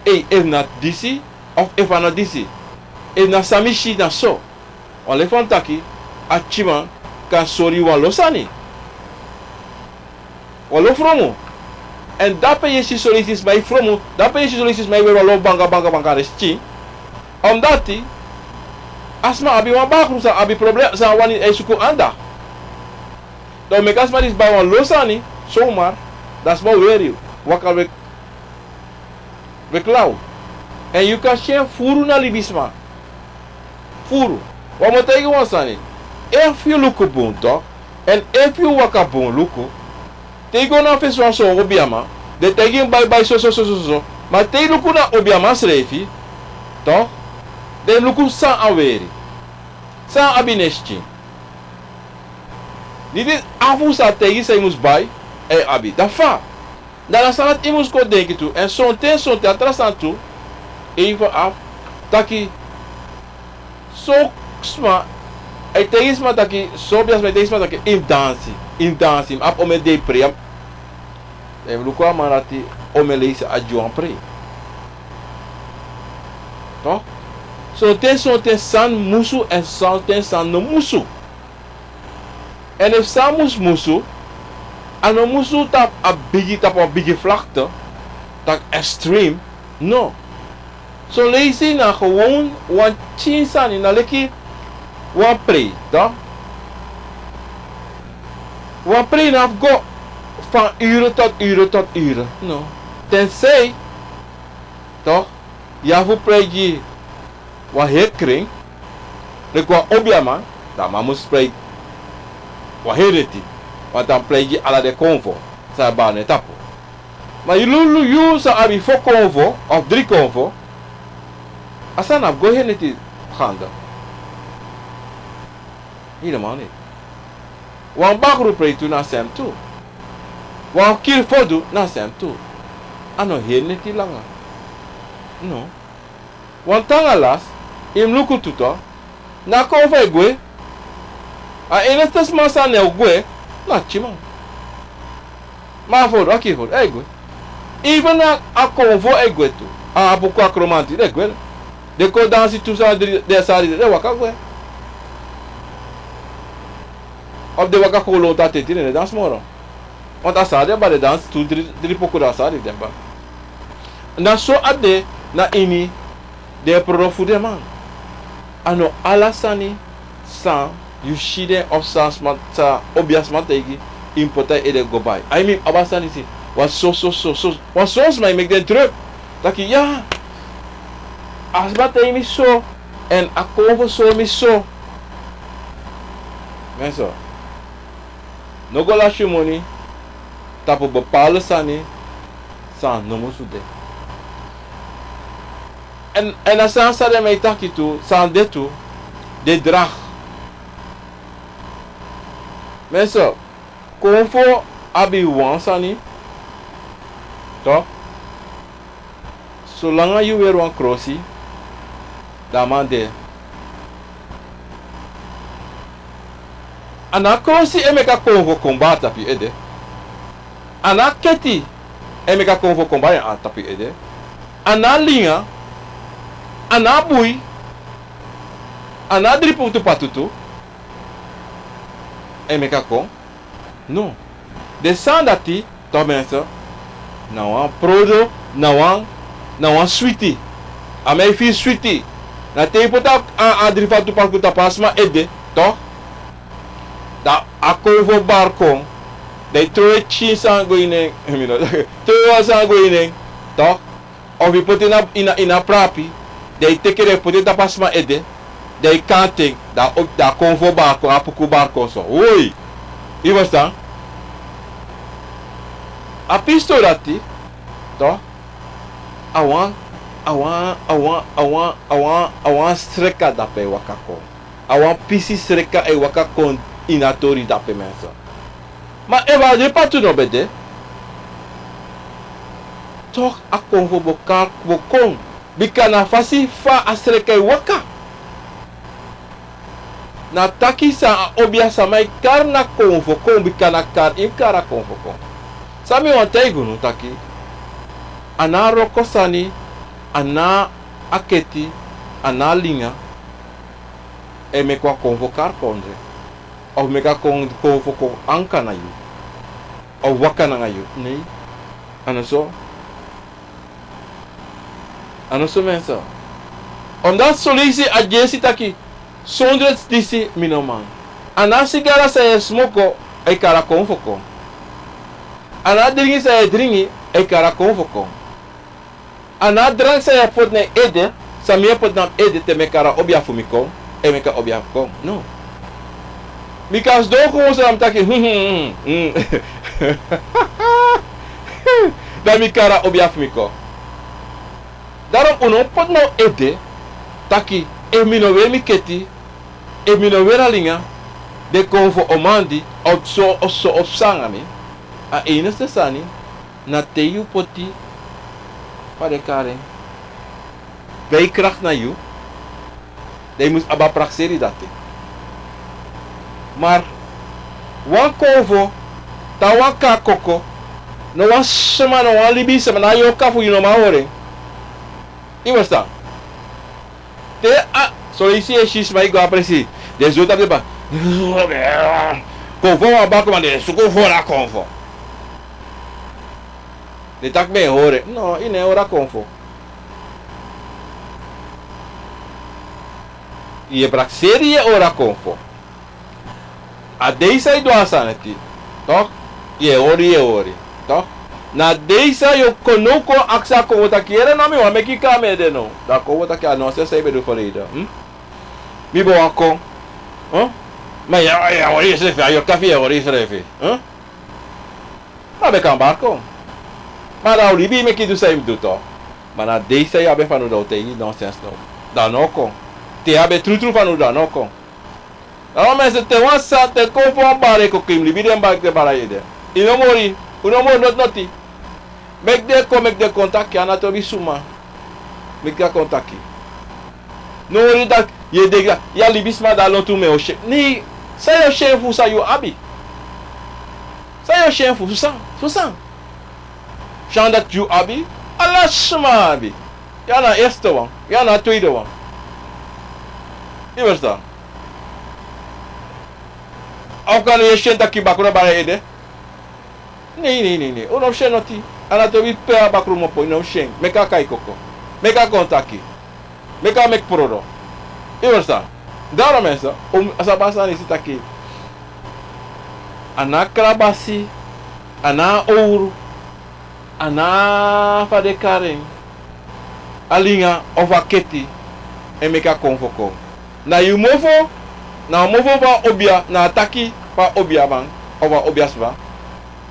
ei, efu na disi, of efu a no disi. Efu na san mi si na so. Wan leisi fa mi taki, a tyiman kan sori yu wan lo sani. Wan lo fromu. Èn dape yu e si son leisi sma e fromu, dape yu e si son leisi sma e weri wan lo banga banga banga resi tyin. Omdati a sma abi wan bakru san abi problem, san a wani, a e suku anda. Dan o meki a sma disi bai wan lo sani, somar, dan a sma o weri, waka weki, weki law. Èn yu kan si en furu na libisma. Furu. Wan, mi o taigi wan sani. Efu yu luku bun, toch, èn efu yu waka bun luku, te yu go na fesi wan son obiaman, den taigi yu bai, bai so so so so so. Ma te yu luku na obiaman srefi, toch, den luku san a weri, san a abi na en skin. Disi afu san a taigi san yu mus bai, a e abi. Dan fa? Dan na sani dati yu mus kon denki tu. Èn sonten sonten a tra sani tu, even afu, taki son sma, a e taigi sma taki, son obiaman sma e taigi sma taki yu mus dansi, yu mus dansi, yu mus abi omeni dei prei. Dan yu mus luku a man dati, omeni leisi a gi wan prei. Toch? Sonten sonten sani musu èn sonten sani no musu. Èn efu sani mus musu, a no musu tapu a bigi, tapu a bigi vlakte, taki extreme, no. Son leisi na gewoon wan pikin sani, na leki wan prei, toch? Wan prei no abi go van ure tot ure tot ure, no. Tensei, toch, yu abi fu prei gi wan heri krin, leki wan obiaman, dan a man mus prei wan heri neti, want a mus prei gi ala den konfo san e bari na en tapu. Ma yu lulu, yu sa abi fo konfo of dri konfo, a sani no abi go heri neti ganda. Helemaal niet. Wan bakru prei tu na sem tu. Wan kiri fodu na sem tu. A no heri neti langa. No. Wan tanga lasi, yu mus luku tu, toch. Na a konfo e gwe. A enigste sma san no e gwe, na a pikinman. Ma a fodu, a kiri fodu, e gwe. Even na a konfo e gwe tu. A apuku, a kromanti, den e gwe. Den kon dansi tu, san dri, den sari, den waka gwe. Of den waka kon lontu a teti, den no e dansi moro. Want a sari den bari, den dansi tu, dri, dri poku, dan a sari den bari. Na so a de na ini den prodo fu den man. A no ala sani san yu si den of san sma, san obiasma taigi, yu mus poti na yu ede go bai. Ai, mi abi a sani disi. Wan so, so, so, so, wan so sma e meki den druk. Taki, ya, a sma taigi mi so, èn a konfo sori mi so. Mensen, no go lasi yu moni tapu bepaalde sani san no musu de. Èn, èn a sani san den man e taki tu, san de tu, den dragi. Mensen, konfo abi wan sani, toch? Solanga yu weri wan krosi, dan a man de. A no a krosi e meki a konfo kon bari tapu yu ede. A no a keti e meki a konfo kon bari tapu yu ede. A no a linga, a no a bui, a no a dri putu patutu e meki a kon. No. Den sani dati, toch mensen, na wan prodo, na wan, na wan switi. A man e firi switi. Na te yu poti a, a, a dri fatu paku tapu a sma ede, toch? Dan a konfo bari kon. Dan yu trowe yu pikin sani go ini en. Mi no, trowe wan sani go ini en, toch? Of yu poti en na, ini a, ini a prapi, dan yu teki en, dan yu poti en tapu a sma ede, dan yu kanti en, dan a, dan a konfo bari kon, a puku bari kon so. Woi! Yu ferstan? A pistol dati, toch, a wan, a wan, a wan, a wan, a wan, a wan sreka dape e waka kon. A wan pisi sreka e waka kon ini a tori dape, mensen. Ma efu a dri patu no ben de, toch a konfo bo kari bo kon. Bika na a fasi fa a sreka e waka. Na taki san a obiasma e kari na konfo kon, bika na kari yu mus kari a konfo kon. San mi wani taigi unu taki, a no a wroko sani, a no a keti, a no a linga e meki wan konfo kari kondre. Of meki a kon, konfo kon anka na yu. Of waka nanga yu. Nei. A no so. A no so, mensen. Omdat son leisi a Jesi taki, sondro disi mi no man. A no a sigara san yu e smoko e kari a konfo kon. A no a dringi san yu e dringi e kari a konfo kon. A no a drank san yu e poti na yu ede, san mi e poti na mi ede te mi e kari a obia fu mi kon, e meki a obia kon. No. Bika a sidon kon so, dan mi taki, hmm, hmm, hmm, hmm. Dan mi kari a obia fu mi kon. Daarom un no poti na un ede taki, efu mi no weri mi keti, efu mi no weri a linga, den konfo o mandi, o so, o so, o psa nanga mi. A enigste sani, na te yu poti, fa den e kari en, bijkracht na yu, dan yu mus abi a prakseri dati. Maar wan konfo, te wan kari koko, no wan sma, no wan libisma, na yu o kari fu yu no man hori en. Yu ferstan? Te a, son leisi yu e si sma e go a presi, den e zo tapu den pasi. Konfo wan baka, ma den e suku fu hori a konfo. Den taki mi e hori en. No, yu no e hori a konfo. Yu e prakseri yu e hori a konfo. A dei san yu du a sani eti, toch? Yu e hori, yu e hori, toch? Na a dei san yu o kon now kon aksi a konfo taki, yere no, mi wani meki yu kon na mi ede now. Dan a konfo taki, a nonsens san yu ben du verleden, hm? Mi ben wani kon, hm? Ma yu e hori yusrefi, a yorka fu yu e hori yusrefi, hm? Ma a ben kan bari kon. Ma dan a o libi yu meki yu du san yu mus du, toch. Ma na a dei san yu abi en fanowdu, dan a o taigi yu nonsens now. Dan a no o kon. Te yu abi en trutru fanowdu, dan a no o kon. Daarom mensen, te wan sani, te kon fu wan bari e kon, kon yu mus libi den bari, den bari a yu ede. Yu no mus hori, yu no mus hori noti noti. Meki den kon, meki den kon taki, a no tobi suma. Meki a kon taki. No hori taki yu e denki taki yu a libisma, dan a lontu mu e o syen. Nee, san yu o syen fu san yu abi? San yu o syen fu san? Fu san? Sani dati yu abi, ala sma abi. Yu a na a eerste wan, yu a na a tweede wan. Yu verstaan? Of kan yu e syen taki bakru e bari a yu ede? Nee, nee, nee, nee. Un no mus syen noti. A no tobi pe a bakru mu opo, yu no mus syen. Meki a kai koko. Meki a kon taki. Meki a meki prodo. Yu verstaan? Daarom mensen, un sa bari sani, si taki, a no a krabasi, a no a owru, a no a, fa den e kari en, a linga of a keti e meki a konfo kon. Na yu mofo, na a mofo fu a obia, na a taki fu a obiaman of a obiasma,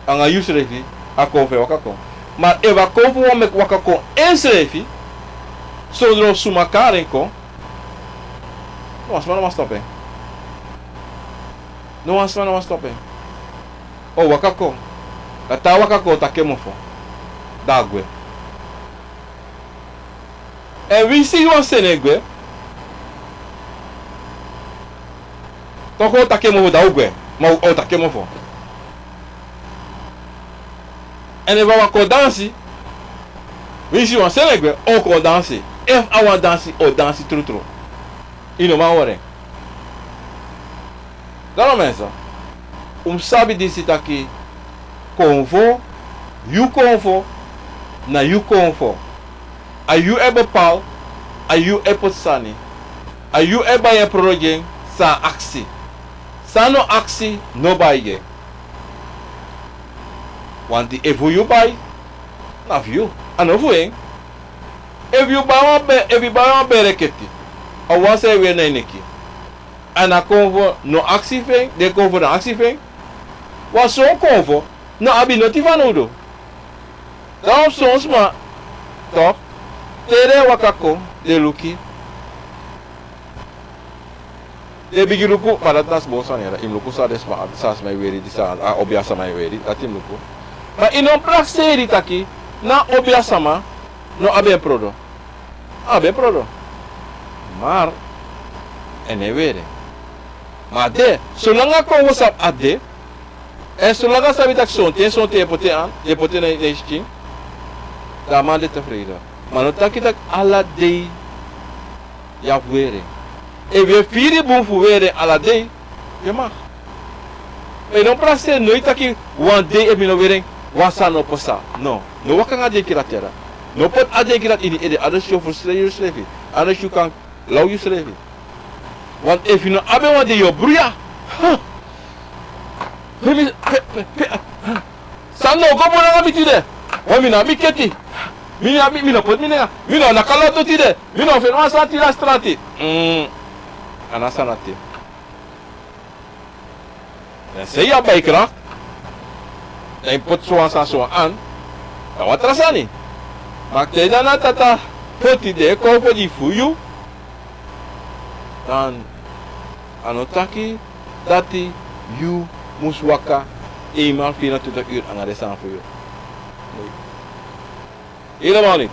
anga yusrefi, a konfo e waka kon. Ma efu a konfo wani meki waka kon ensrefi, sondro suma kari en kon, no wan sma no man stop en. No wan sma no man stop en. A o waka kon. Dan te a waka kon, o taki en mofo. Dan a gwe. Èn winsi yu wani seni en gwe, toch, o taki en mofo, dan a o gwe. Ma a o taki en mofo. Èn efu a wani kon dansi, winsi yu wani seni en gwe, a o kon dansi. Efu a wani dansi, a o dansi trutru. Yu no man hori en. Daarom mensen, un mus sabi disi taki, konfo, yu konfo, na yu konfo. A yu e bepaal, a yu e poti sani. A yu e bai en prodo gi en, san a aksi. San a no aksi, no bai gi en. Want efu yu bai, na fu yu. A no fu en. Efu yu bai wan be-, efu yu bai wan bereketi, a wan san yu e weri na yu neki, èn a konfo no aksi fu en, den konfo no aksi fu en, wan son konfo no abi noti fanowdu. Dan wan son sma, toch, te den e waka kon, den luku. Den bigin luku, ma dati na sma sani, yu mus luku san den sma, san a sma e weri, disi a obiasma e weri, dati yu mus luku. Ma yu no prakseri taki, na obiasma no abi en prodo. A abi en prodo. Maar, en no e weri. Ma a de, solanga kon wi sabi a de, èn solanga a sabi taki sonten, sonten e poti en an, e poti en na en skin, dan a man de tevreden. Ma no taki taki ala dei yu abi fu weri en. Efu yu e firi bun fu weri en ala dei, yu e man. Ma yu no prakseri noiti taki wan dei efu mi no weri en, wan sani no pasa. No, no waka nanga a denki dati. No poti a denki dati ini yu ede, anders yu o frustreer yusrefi. Anders yu kan law yusrefi. Want efu yu no abi en wan dei yu o bruya. Huh. Pe mi, pe, pe, pe, ah. San no go bun nanga mi tide? Wan mi no abi keti. Mi no abi, mi no poti mi nanga. Mi no naki loto tide. Mi no feni wan sani tide a strati. Mm. A no a sani dati. Dan san yu abi bai krakti, dan yu poti sowan sani sowan an, dan wan tra sani. Ma te dan na tata poti den konfo di fu yu, dan a no taki dati yu mus waka eenmaal vierentwintig uur anga den sani fu yu. Helemaal niet.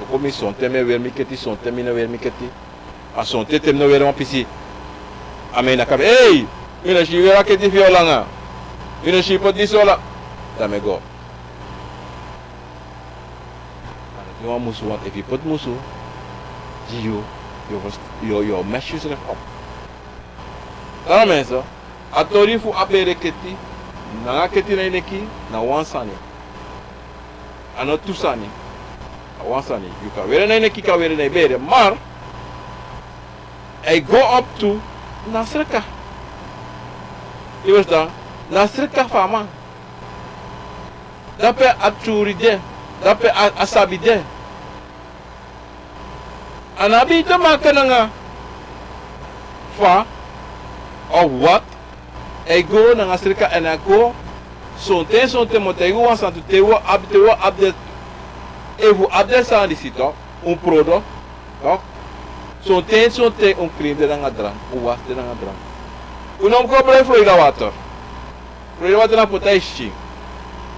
Luku mi, sonten mi e weri mi keti, sonten mi no weri mi keti. A sonten te mi no weri wan pisi, a mi e naki a bel. Ei, mi no si yu weri a keti fu yu langa. Mi no si yu poti disi langa. Dan mi e go. A no de wan musu, want efu yu poti musu gi yu, yu o, yu o, yu o mess yusrefi op. Daarom mensen, a tori fu a bereketi nanga keti na yu neki na wan sani. A no tu sani. A wan sani. Yu kan weri en na yu neki, yu kan weri en na yu bere. Maar a e go op tu na sreka. Yu ferstan? Na sreka fu a man. Dape a turi de, dape a, a sabi de. A no abi te maken nanga fa of wat. A e go nanga sreka èn a e go. Sonten sonten mi o taigi wan sani tu, te wi abi, te wi abi den, efu wi abi den sani disi tok, un prodo tok. Sonten sonten un krin den nanga drank, un wasi den nanga drank. Un no mus kon brei Florida water. Florida water na poti a e skin.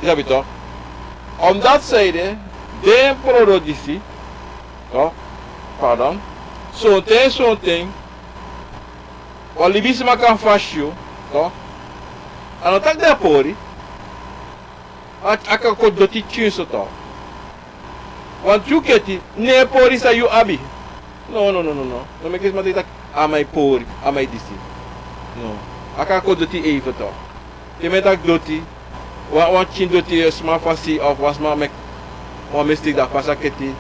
Yu sabi tok. Omdat san ede, den prodo disi tok, pardon, sonten sonten wan libisma kan fasi yu tok. A no taki den e pori. A, a kan kon doti pikinso tok. Wan pikin keti no e pori san yu abi. No, no, no, no, no. No meki sma taki a man e pori, a man e disi. No. A kan kon doti even tok. Te mi e taki doti, wan, wan pikin doti, eh, sma fasi of wan sma meki wan mistake, dan a fasi a keti.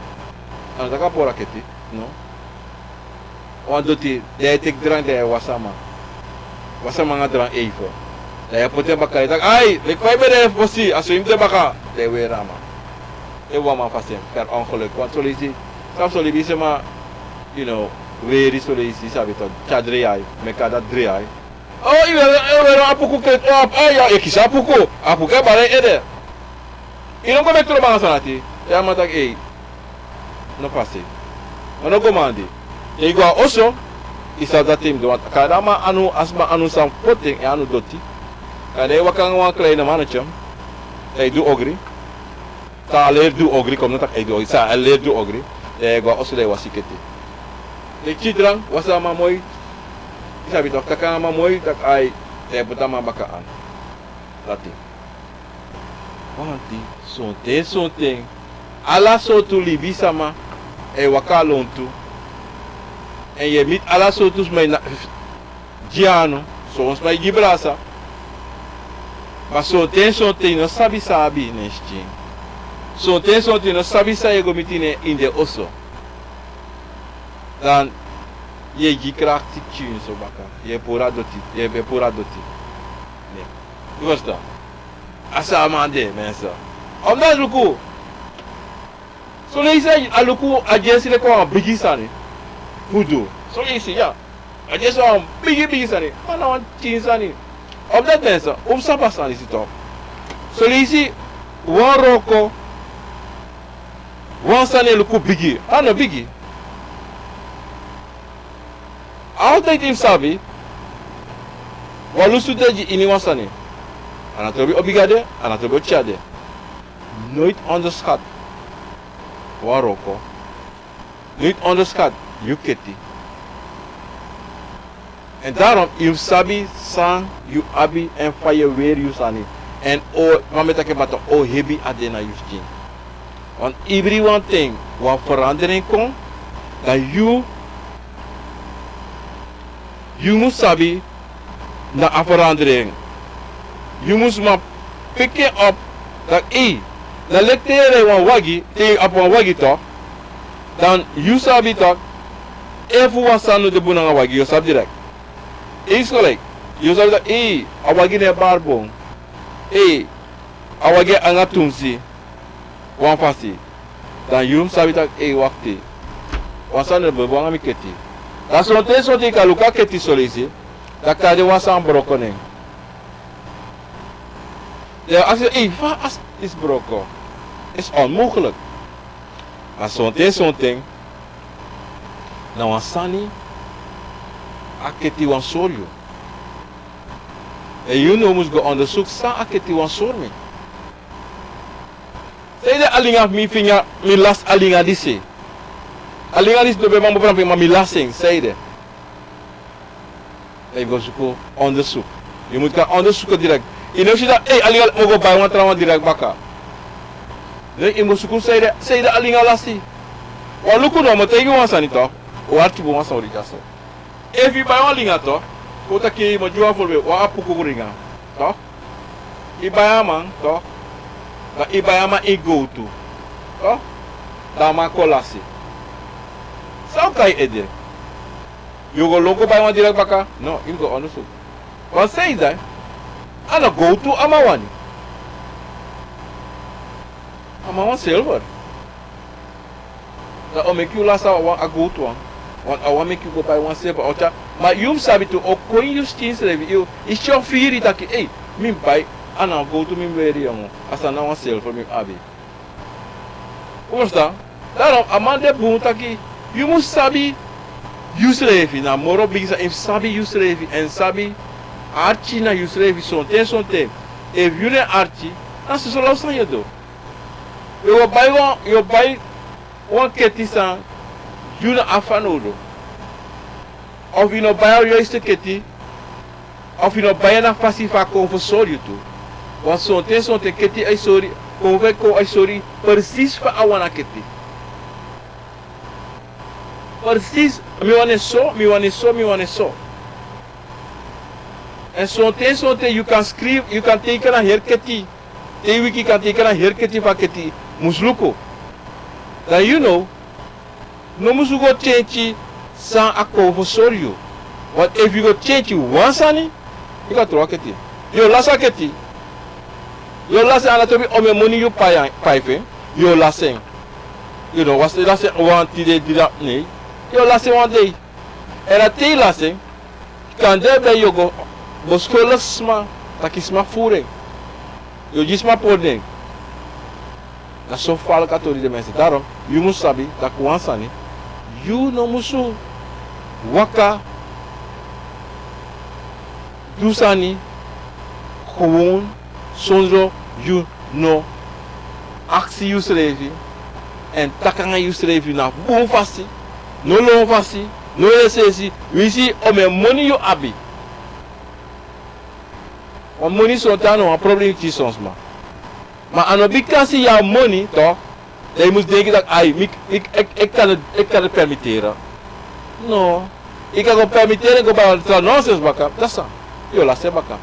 A no taki a pori a keti. No. Wan doti, dan yu e teki drank, dan yu e wasi a man. Wasi a man nanga drank even. Dan yu e poti en baka, yu e taki, ai, leki fa yu ben de fosi, a so yu mus de baka, dan yu e weri a man. Efu wan man fasi en per ongeluk, want son leisi, sabi son libisma, you know, weri son leisi, sabi tok, tyari dri yari, meki a dati dri yari. O, yu e, yu e weri a puku keti, o, a, a, ya, yu e kisi a puku, a puku e bari en ede. Yu no go meki trobi nanga sani dati. Ya man taki, ei, no fasi. Ma no go man de. Te yu go na oso, yu sabi dati yu mus du, want kande a man anu, a sma anu san poti en, en anu doti. Kande yu e waka nanga wan kleine mannetje, dan yu du ogri. San a leri du ogri, kon mi no taki a e du ogri, san a leri du ogri. Dan yu e go na oso, dan yu e wasi keti. Te yu kisi drank, wasi a man moi. Yu sabi tok, taki nanga a man moi, taki ai, dan yu e poti a man baka anu. Dati. Wanti, sonten sonten, ala sortu libisma e waka na lontu. Èn yu e miti ala sortu sma ini a, gi anu, son sma e gi brasa. Ma sonten sonten yu no sabi san abi na yu skin. Sonten sonten yu no sabi san yu e go miti na ini den oso. Dan yu e gi krakti pikinso baka. Yu e puru a doti, yu e puru a doti. Ne. Yu ferstan? A so a man de, mensen. Omdat luku. Son leisi a luku a dyesi leki wan bigi sani fu du. Son leisi, ya. A dyesi wan bigi bigi sani. A no wan pikin sani. Omdat mensen, un mus sabi a sani disi tok. Son leisi, wan wroko, wan sani e luku bigi. A no bigi. Altijd yu mus sabi, wan lusu de gi iniwan sani. A no trobi o bigi a de, a no trobi o pikin a de. Nooit onderschat wan wroko. Nooit onderschat yu keti. Èn daarom yu mus sabi san yu abi èn fa yu e weri yu sani. Èn o, fa mi e taki en baka, o hebi a de na yu skin. Want ibriwanten wan verandering kon, dan yu, yu mus sabi na a verandering. Yu mus man piki en op, taki ei, na leki te yu e rei wan wagi, te yu abi wan wagi tok, dan yu sabi taki efu wan sani no de bun nanga wagi, yu o sabi direct. Insgelijk, yu o sabi taki ei, a wagi no e bari bun. Ei, a wagi e nanga tumsi wan fasi. Dan yu mus sabi taki ei, wakti. Wan sani no e bun nanga mi keti. Dan sonten sonten yu kan luku a keti son leisi, dan kande wan sani broko na en. Dan yu e aksi, ei, fa a sani disi broko? Is onmogelijk. Ma sonten sonten na wan sani a keti wani sori yu. Èn yu now mus go ondersuku san a keti wani sori mi. Sanede a linga fu mi finga, mi lasi a linga disi. A linga disi no ben man mu pranpi, ma mi lasi en, sanede. Dan yu go suku ondersuku. Yu mus kan ondersuku direct. Yu no si taki ei, a linga, mi o go bai wan trawan direct baka. No, yu mus go suku sanede, sanede a linga lasi. Wan luku now, mi o taigi yu wan sani tok. Un arki bun, wan sani o riki a so. Efu yu bai wan linga tok, kon taki mi o gi wan voorbeeld, wan apuku linga tok. Yu bai a man tok, dan yu bai a man ini gowtu tok, dan a man kon lasi. San o kon na yu ede? Yu o go lon go bai wan direk baka? No, yu mus go ondersuku. Wan sei dati, a no gowtu a man wani. A man wani silver. Dan a o meki yu lasi a wan, a gowtu wan. Want a wani meki yu go bai wan silver, a o tyari. Ma yu mus sabi tu, a o kon ini yu skin srefi, yu, yu skin o firi taki, ei, mi mus bai, a no gowtu mi mus weri, yongu. A sani na wan silver mi mus abi. Un ferstan? Daarom a man de bun taki yu mus sabi yusrefi. Na moro bigi sani efu yu sabi yusrefi èn sabi arki na yusrefi. Sonten sonten efu yu no e arki, na soso law sani yu e du. Yu o bai wan, yu o bai wan keti san yu no abi fanowdu. Of yu no bai a juiste keti. Of yu no bai en na fasi fu a kon fu sori yu tu. Want sonten sonten keti e sori, kon fu e kon e sori precies fa a wani a keti. Precies, mi wani en so, mi wani en so, mi wani en so. Èn sonten sonten yu kan skrifi, yu kan teken a heri keti. Te yu wiki kan teken a heri keti fu a keti mus luku. Dan yu no, no musu go kenki san a kon fu sori yu. Want efu yu go kenki wan sani, yu kan tron a keti. Yu o lasi a keti. Yu o lasi en, a no trobi omeni moni yu pai fu en. Yu o lasi en. Yu no wani lasi en wan tide, dida, nei. Yu o lasi en wan dei. Èn a te yu lasi en, kande ben yu o go beskuldig sma, taki sma furu en. Yu o gi sma pori den. Na so faliki a tori de, mensen. Daarom yu mus sabi taki wan sani, yu no musu waka du sani gewoon sondro yu no aksi yusrefi èn taki nanga yusrefi na bun fasi, no lon fasi, no yesi yesi, winsi omeni moni yu abi. Wan moni sonten a no wan problem gi son sma. Ma a no bikasi yu abi moni, toch, dan yu mus denki taki, ai, mi, mi, ik, ik kan het, ik kan het permitteren. No. Yu kan go permitteren, go bai wan tra nonsens baka, dati san, yu o lasi en baka.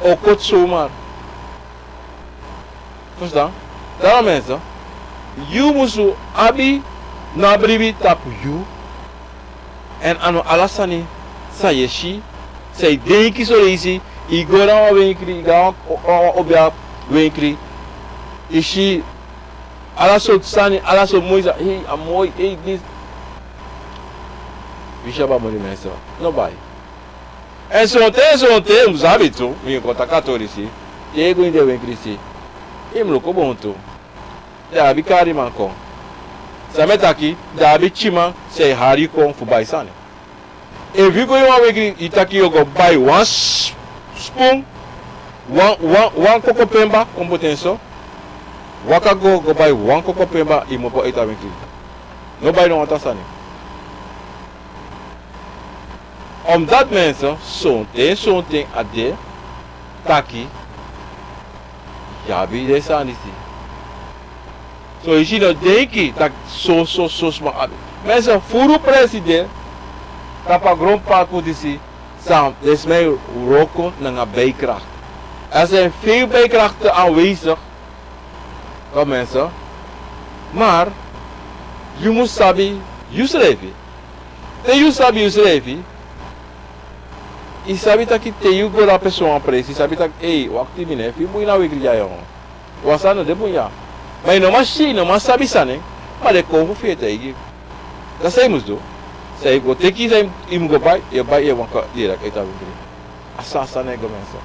O koti somar. Verstaan? Daarom mensen, yu musu abi na bribi tapu yu. Èn a no ala sani san yu e si, san yu e denki. Son leisi yu go na wan wenkri, yu go na wan, wan, wan obiapu wenkri, yu si ala sortu sani, ala sortu moi sani, hei, a moi, hei, disi. Winsi yu abi a moni, mensen, no bai. Èn sonten, sonten, un sabi tu, mi kon taki a tori disi, te yu go ini den wenkri disi, yu mus luku bun tu. Den abi kariman kon. San mi e taki, den abi pikinman san e hari yu kon fu bai sani. Efu yu go ini wan wenkri, yu taki yu o go bai wan s-, spun, wan, wan, wan koko pemba, kon poti en so. Waka go, go bai wan koko pemba, yu mus opo uit a wenkri. No bai no wan tra sani. Omdat mensen, sonten, sonten a de taki yu abi den sani disi. So yu si, no denki taki so, so, so sma abi. Mensen, furu president tapu a gronparku disi, san den sma e wroko nanga bijkracht. Er zijn veel bijkrachten aanwezig. Kom mensen. Maar yu mus sabi yusrefi. Te yu sabi yusrefi, yu sabi taki te yu go na person wan presi, yu sabi taki, ei, wakti, mi no e firi bun ini a wenkri dya, yongu. Wan sani no de bun dya. Ma yu no man si, yu no man sabi sani, ma den kon fu yu e taigi yu. Dan san yu mus du? San yu go teki, san yu mus go bai, yu e bai, yu e waka direct uit a wenkri. A so a sani e go, mensen.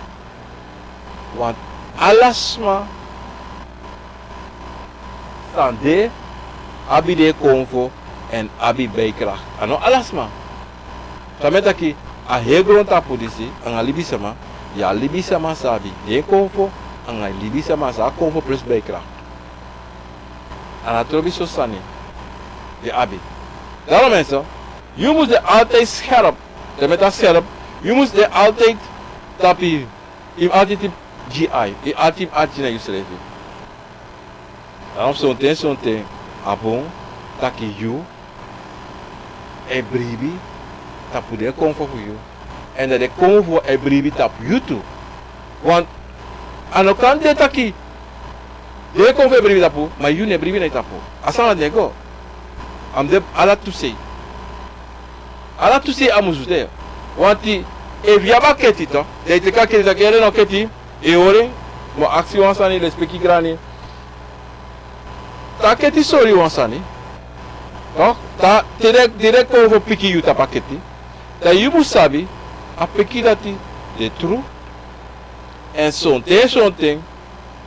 Want ala sma san de abi den konfo èn abi bijkracht. A no ala sma. San mi e taki, a heri grontapu disi, anga libisma, yu a libisma san abi den konfo, anga libisma san abi konfo plus bijkracht. A no trobi so sani yu abi. Daarom mensen, yu mus de altijd scherp. Te mi e taki scherp, yu mus de altijd tapu yu, yu mus altijd yu gi ati, yu mus altijd yu mus ati na yusrefi. Daarom sonten, sonten a bun taki yu e bribi tapu den konfo fu yu. Èn dan den konfo e bribi tapu yu tu. Want a no kan de taki den konfo e bribi tapu, ma yu no e bribi na yu tapu. A sani no e go. A mus de ala tu sei. Ala tu sei a musu de. Wanti efu yu abi a keti, toch, dan yu teki a keti, taki: "Ere, no keti, e hori, mi o aksi wan sani, lespeki grani." Te a keti sori wan sani, toch, te den, te den kon fu piki yu tapu a keti, dan yu mus sabi a piki dati de tru. Èn sonten, sonten,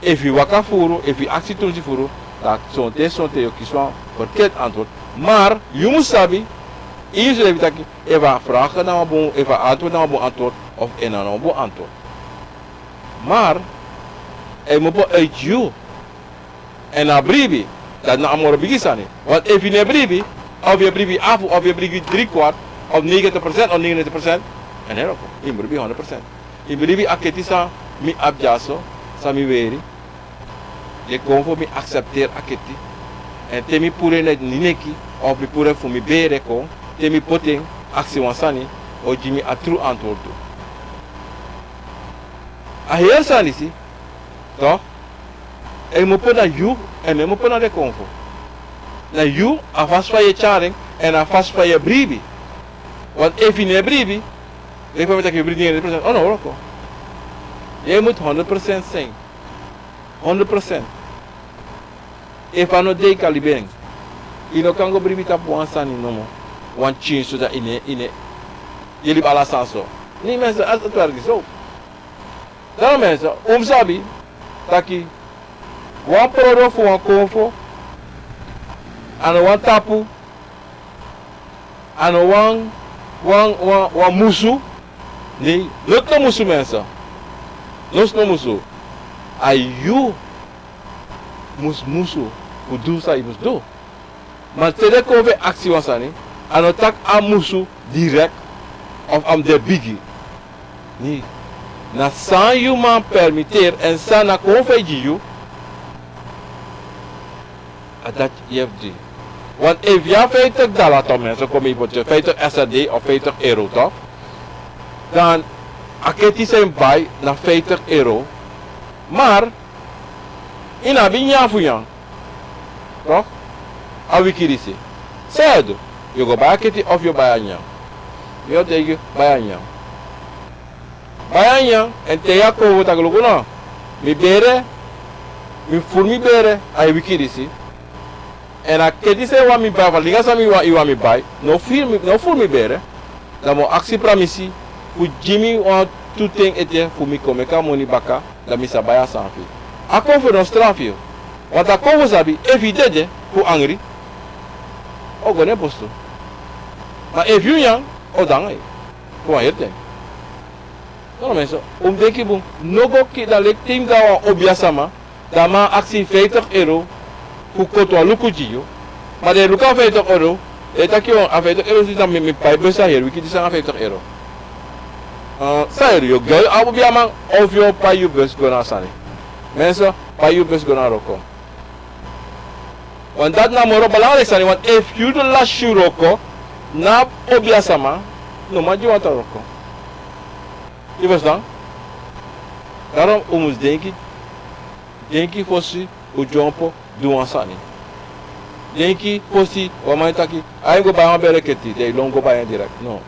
efu yu waka furu, efu yu aksi tumsi furu, dan sonten, sonten yu o kisi wan verkeerd antwoord. Maar yu mus sabi ini yusrefi taki efu a vraag na wan bun, efu a antwoord na wan bun antwoord, of a no na wan bun antwoord. Maar a mus opo uit yu. Èn a bribi, dati na a moro bigi sani. Want efu yu no e bribi, of yu e bribi afu, of yu e bribi drie kwart, of negentig procent, of negenennegentig procent, èn no e wroko. Yu mus bribi honderd procent. Yu mus bribi a keti san mi abi dyaso, san mi weri. Den kon fu mi aksepteri a keti. Èn te mi puru en na ini neki, of mi puru en fu mi bere kon, te mi poti en, aksi wan sani, o gi mi a tru antwortu. A heri sani disi, toch, a mus opo na yu, èn a mus opo na den kon fu. Na yu, a fasi fa yu e tyari en, èn a fasi fa yu e bribi. Want efu yu no e bribi, dan yu e bribi, yu e bribi honderd procent. O no wroko. Yu mus honderd procent zijn. Honderd procent. Efu a no de, yu kan libi en. Yu no kan go bribi tapu wan sani nomo. Wan pikin, zodat yu no, yu no, yu libi ala sani so. Nee, mensen, het, het werkt niet zo. Daarom mensen, un mus sabi taki wan prodo fu wan konfo, a no wan tapu, a no wan, wan, wan, wan musu. Nee, no, no musu, mensen. No, no musu. A yu mus musu fu du san yu mus du. Ma te den kon fu e aksi wan sani, a no taki a musu direct of a mus de bigi. Nee. Na san yu man permitteri èn san a kon fu e gi yu, a dati yu e fu du. Want efu yu abi vijftig dollar, toch, mensen, kon mi poti vijftig S R D of vijftig euro, toch? Dan a keti san yu mus bai na vijftig euro. Maar yu no abi nyanyan fu nyan. Toch? A wiki disi, san yu o du? Yu o go bai a keti of yu o bai a nyanyan? Mi o taigi yu, bai a nyanyan. Bai a nyanyan, èn te yu kon, yu o taki: Luku no, mi bere, mi furu mi bere a wiki disi. Èn a keti san yu wani mi bai, fu a linga san mi wani, yu wani mi bai, no furu mi, no furu mi bere. Dan mi o aksi pramisi fu gi mi wantu ten ete fu mi kon meki a moni baka, dan mi sa bai a sani fu yu. A konfo no o strafu yu. Want a konfo sabi, efu yu dede fu angri, a o go na en postu. Ma efu yu nyan, a o de nanga yu fu wan heri ten. No, no, mensen, un mus denki bun. No go kisi, dan leki te yu mus go na wan obiasama, dan a man aksi vijftig euro fu koti wan luku gi yu. Ma dan yu luku a vijftig euro, dan yu taki: "Yo, a vijftig euro disi, dan mi, mi pai bus a heri wiki disi nanga vijftig euro." Eh, san yu o du? Yu o gi a obiaman of yu o pai yu bus go na a sani? Mensen, pai yu bus go na a wroko. Want dati na moro belangrijk sani, want efu yu lasi yu wroko na obiasama, no man gi wan tra wroko. Yu ferstan? Daarom un mus denki, denki fosi un dyompo du wan sani. Denki fosi wan man e taki: "Ai, mi go bai wan bere keti," dan yu lon go bai en direct. No.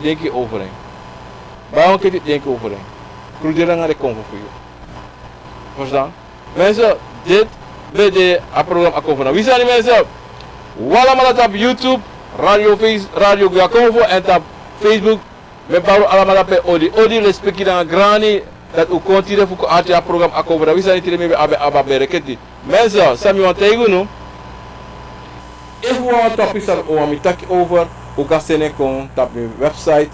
Denki over en. Bai wan keti, denki over en. Kruderi nanga den konfo fu yu. Ferstan? Mensen, dit ben de a program Akomfo na Wi Sani, mensen. Un alamala tapu YouTube, Radio Face, Radio Gwi Akomfo, èn tapu Facebook. Mi e bari un alamala pe odi, odi, lespeki nanga grani, dati un kon tide fu kon arki a program Akomfo na Wi Sani. Tide mi ben abi a bere keti. Mensen, san mi wani taigi unu. Efu un abi wan topic san un wani mi taki over, un kan seni en kon tapu mi website,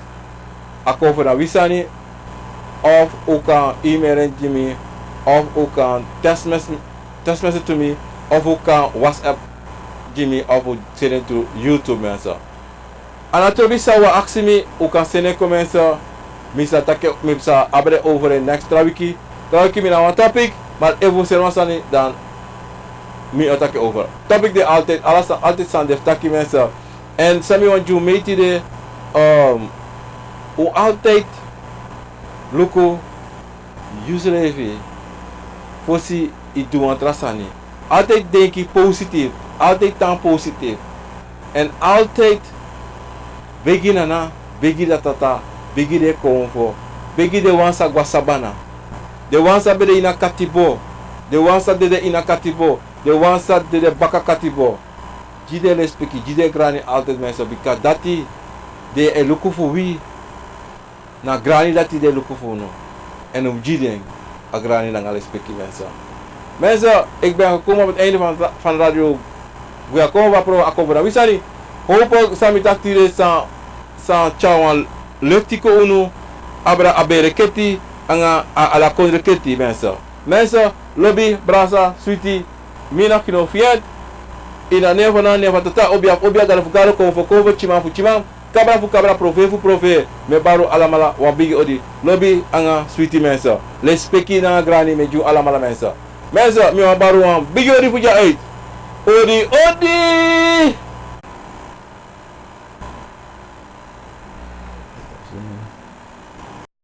Akomfo na Wi Sani, of un kan e-mail en gi mi, of un kan text mes-, text message to mi, of un kan WhatsApp gi mi, of un seni en through YouTube, mensen. A na trobi san un aksi mi, un kan seni en kon, mensen. Mi sa taki, mi sa abi den over en next tra wiki. Tra wiki mi no abi wan topic, maar efu un seni wan sani, dan mi o taki over. Topic de altijd, ala san, altijd san de fu taki, mensen. Èn san mi wani gi un meti de, um, un altijd luku yusrefi fosi yu du wan tra sani. Altijd denki positief, altijd tan positief. Èn altijd Begi nana, begi den tata, begi den konfo, begi den wan sa go na sabana, den wan sa ben de ini a katibo, den wan sa dede ini a katibo, den wan sa dede baka katibo. Gi den lespeki, gi den grani altijd, mensen, bika dati den e luku fu wi. Na grani dati den e luku fu unu. En un gi den a grani nanga lespeki, mensen. Mensen, ik ben gekomen op het einde van, van Radio Guya Konfo, a program Akonfo na wi sani. Hopelijk san mi taki tide san, san tyari wan lefti kon unu, abra a bere keti, anga a, ala kondre keti, mensen. Mensen, lobi, brasa, switi, mi na kino fiet, ini a nen fu a Nana, nen fu a Tata, obia fu obia, gado fu gado, konfo fu konfo, tyiman fu tyiman, kabra fu kabra, profeer fu profeer, mi e bari un alamala wan bigi odi, lobi anga switi, mensen. Lespeki nanga grani mi e gi un alamala, mensen. Mensen, mi wani bari un wan bigi odi fu dya uit. Odi, odi!